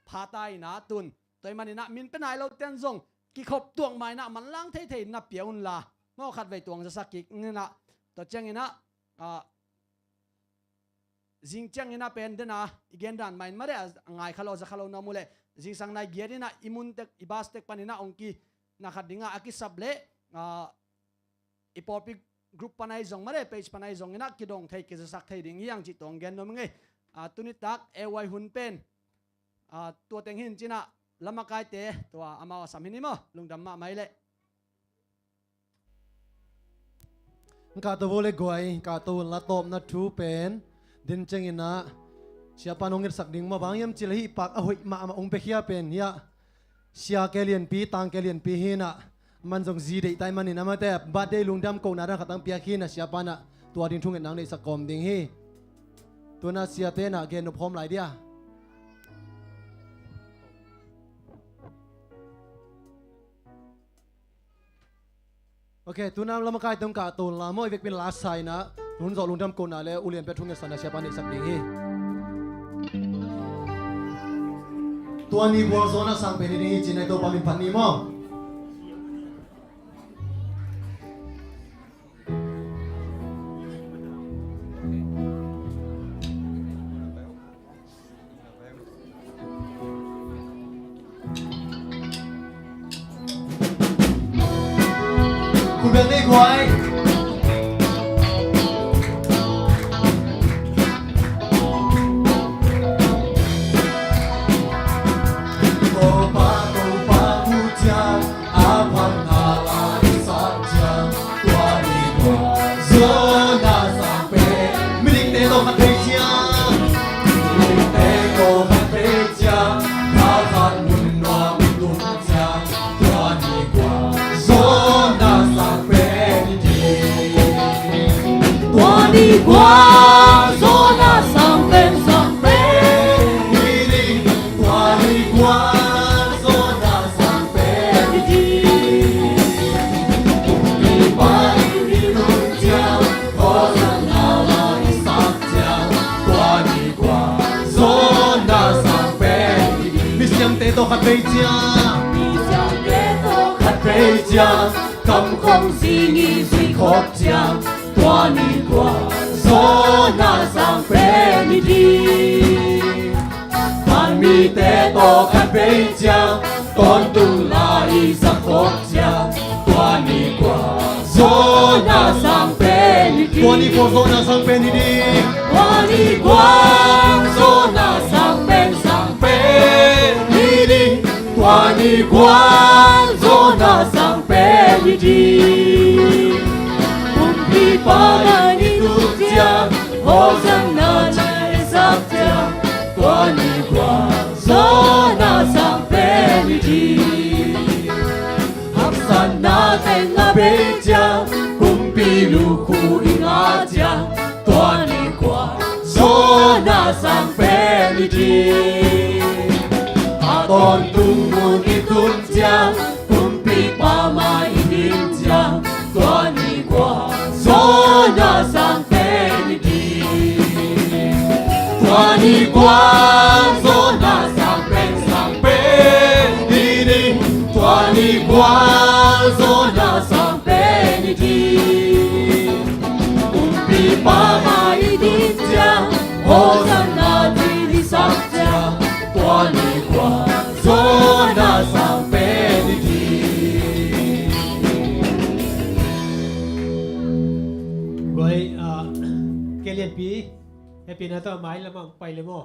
pha ta in ah tun. Tua ahih manin ah min pia nai lo ten zong kikhop tuak ma in ah manlang theithei na pia unla, maw, khatvei tuang zasak kik in ah, tua ciangin ah, ah, zing ciangin ah pen den a i gen dan mah in mah de, a ngai kha lo, za kha lo na om uh leh, zingsang nai giat in ah i mun tek, i bus tek panin ah hong ki na khat ding ah a kisap leh, ah, i pawlpi group pan ahi zong mah de, page pan ahi zongin ah kidong thei, kizasak thei ding hi hang cih tua hong gen nuam ing ei. Ah, tuni tak A Y hun pen, ah, tua teng hi in cin ah, lamakaite tua amau a sam hi ni maw, lungdam mahmah hi leh. Kahto vo le guai, kahto unla tawpna thu pen din ciangin ah siapa in hong ngetsak ding maw, bang hiam cih leh hih pak a hoih mahmah hong piakhia pen hiah Sia Kei Lianpi, Tang Kei Lianpi hi in ah, aman zong zi deih ta ahih manin ah, amate birthday lungdam kohna dan khat hong piak hi in ah, siapa in ah tua ding thungetna hong neihsak kawm ding hi. Tu in ah siate in ah gen nop khawm lai dia. Ok, tu in ah lamakaite hong kahto unla maw, i vekpi in la sa in ah, hun zawh lungdam kohna le ulianpi a thungetsakna siapa in neihsak ding hi. Tua ni gualzawhna sang pen hi ding hi ci-in ah Topa min phat ni maw. Tua ni gualzawhna sang pen, sang pen hi ding. Tua ni gualzawhna sang pen hi ding. Kumpipa in i tun ciang, Hosanna la i sak ciang, tua ni gualzawhna sang pen hi ding. Misiamte tawh khat vei ciang, misiamte tawh khat vei ciang, kam khong zing i zui khop ciang, tua ni gualzawhna sang pen hi ding. Pan mite tawh khat vei ciang, tawntung la i za khop ciang, tua ni gualzawhna sang pen hi ding. Tua ni gualzawhna sang pen hi ding. Tua ni gualzawhna sang pen, sang pen hi ding. Tua ni gualzawhna sang pen hi ding. Kumpipa in i tun ciang, Hosanna la i sak ciang, tua ni gualzawhna sang pen hi ding. Haksatna teng a bei ciang, kumpi lukhu i ngah ciang, tua ni gualzawhna sang pen hi ding. A tawntung mun i tun ciang, kumpipa mai i ding ciang, tua ni gualzawhna sang pen hi ding. Tua ni gualzawhna sang pen, sang pen hi ding. Tua ni gualzawhna sang pen hi ding. Kumpipa mai i ding ciang, Hosanna ci i sak ciang, tua ni gualzawhna sang pen hi ding. Guai, ah, Kei Lianpi, happy na tawh mai lamah pai le maw.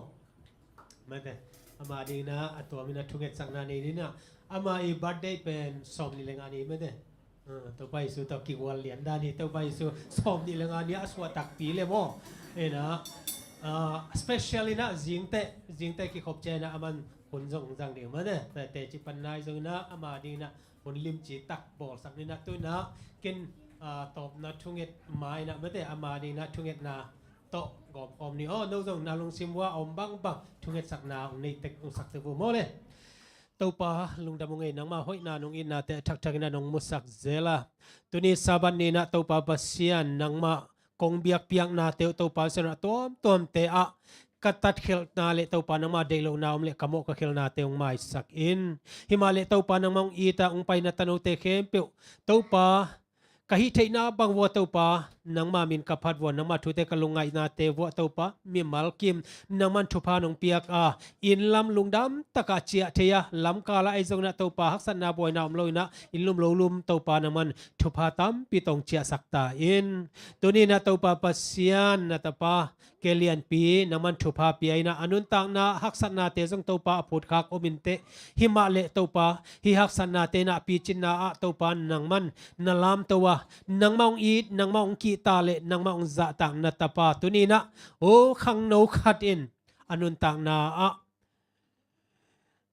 Mate, ama dingin ah a tuam in ah thungetsakna nei ni in ah, ama i birthday pen sawmnih le nga ni mate. Ah, Topa Jesu tawh kigual lian dan hi, Topa Jesu sawmnih le nga ni a suah takpi le maw. Ina, ah, special in ah zingteh, zingteh kikhop ciang in ah aman hun zong zang ding mate. Teci pan nai zong in ah ama dingin ah hun limci tak bawlsak ni in ah tu in ah ken, ah, tawpna thunget ma in ah mate, ama dingin ah thungetna tawh gawmkhawm ni aw. No zong na lungsim uah a om bangbang thungetsakna hong nei tek, hong sak tek uh maw le. Topa lungdam ung ei, nangmah hoihna nong itnate a thakthak in ah nong musak zel a, tuni Sabbath ni in ah Topa Pasian nangmah kong biakpiaknate uh Topa Pasian a tuamtuamte ah ka tatkhelhna le Topa nangma deih lohna om le ka mawh ka khelhnate hong maisak in. Himah le Topa nangma hong it a hong paina tanote khempeuh Topa ka hih theihna bang vua Topa nangma min ka phat vua nangma thute ka lungngaihnate vua Topa mimal kim nangman thupha nong piak a inn lam lungdam taka ciah thei a lamkala ei zong inah Topa haksatna buaina om lo inah inn lum lo lum Topa nangman thupha tampi tong ciahsak ta in. Tuni inah Topa Pasian na tapa ke lianpi nangman thupha pia inah a nuntakna haksatnate zong Topa a phutkhak om inteh. Himah le Topa hih haksatnate inah picinna ah Topa nangman na lamto a nangmah hong it nangmah hong kihta le nangmah hong zahtak na tapa tuni inah o khangno khat in a nuntakna ah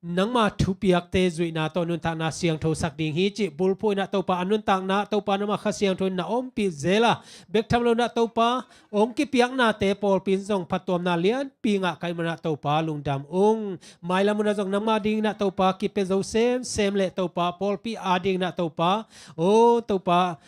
nangma thupiakte zuihna tawh nuntakna siangthosak ding hi cih bulphuh inah Topa a nuntakna Topa nangma Kha Siangtho in na ompih zel a bek tham lo inah Topa hong kipiaknate pawlpi in zong phattuamna lianpi ngah ka hih manah Topa lungdam ung. Mailam unah zong nangma ding inah Topa kipia zo semsem le Topa pawlpi a ding inah Topa o Topa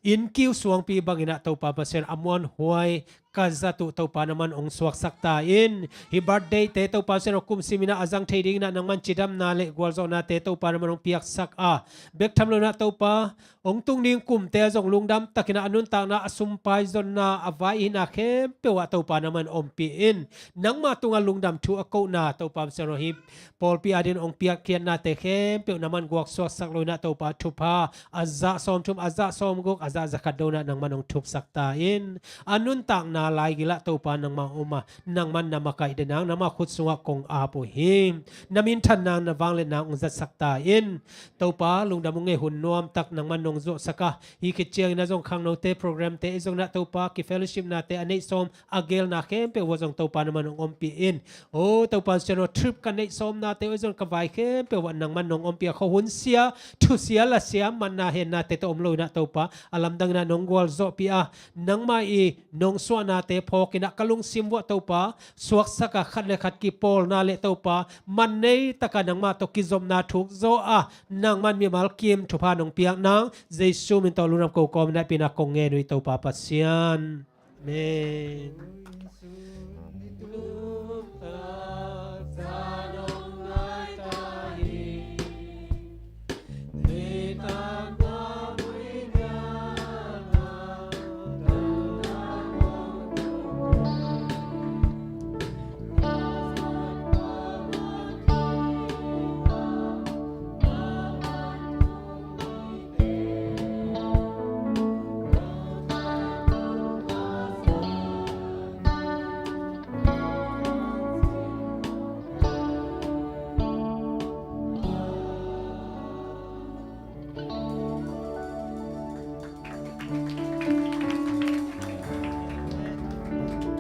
inn kiu suangpi bang inah Topa Pasian a muanhuai ka zat uh Topa nangman hong suaksak ta in. Hih birthday te Topa Pasian hong kumsim inah a zang thei ding inah nangman cidamna le gualzawhnate Topa nangman hong piaksak a bek tham lo inah Topa hong tung ding kumte a zong lungdam takin ah a nuntakna a sumpai zonna a vai ihna khempeuh ah Topa nangman ompih in. Nangma tungah lungdam thu a kohna Topa Pasian hong hi pawlpi adin hong piakkhiatnate khempeuh nangman guak suaksak lo inah Topa thupha a zah sawmthum a zah sawmguk a zah zakhat do inah nangman hong thuksak ta in. A nuntakna laigilah Topa nangmah om a nangman na makaih denang nangmah khut sungah kong ap uh hi. Na minthan nang na vangliat nang hong zatsak ta in. Topa lungdam hong ngei hun nuamtak nangman nong zuahsak a hih khit ciangin a zong khangnote programte i zong inah Topa ki fellowshipnate a neih sawm a gelna khempeuh uh a zong Topa nangman hong ompih in. O Topa Pasian aw trip ka neih sawmnate uh a zong ka vai khempeuh uh a nangman nong ompih a khuahun sia thusia lasia manna hennate tawh om lo inah Topa a lamdang inah nong gualzawhpih a nangmah i nong suahnate phawk inah ka lungsim vuah Topa suaksak a khat le khat kipawlna le Topa man nei taka nangmah tawh kizopna thuk zaw a nangman mimal kim thupha nong piak nang Jesu min tawh lungdam ko kawm inah pina kong ngen uh hi Topa Pasian. Amen.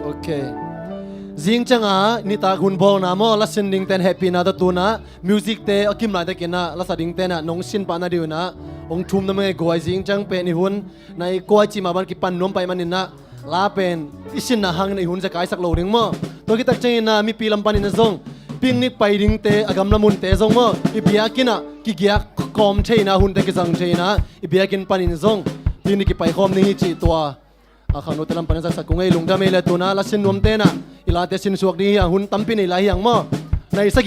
Ok. Zing ciangah nitak hun bawlna maw, lasin dingten hehpihna tawh tunah music te a kim laitak inah lasa dingten ah nong sin pah nading uh inah hong thum na mangei guai zing ciang pen i hun na i kuai cih mah ban kipan nuam paih man inah la pen i sinna hangin i hun zia kaisak lo ding maw. Tua kitak ciangin ah mipi lam panin ah zong picnic pai dingte a gamla munte zong maw i biakinn ah kigiak kawm thei inah hunte kizang thei inah i biakinn panin zong picnic kipai khawm ding hi cih tua a khangnote lam panin zaksak kung ei lungdam ei le tunah lasin nuamte inah i late sinsuak ding hi a hun tampi nei lai hiang maw. Na i sagih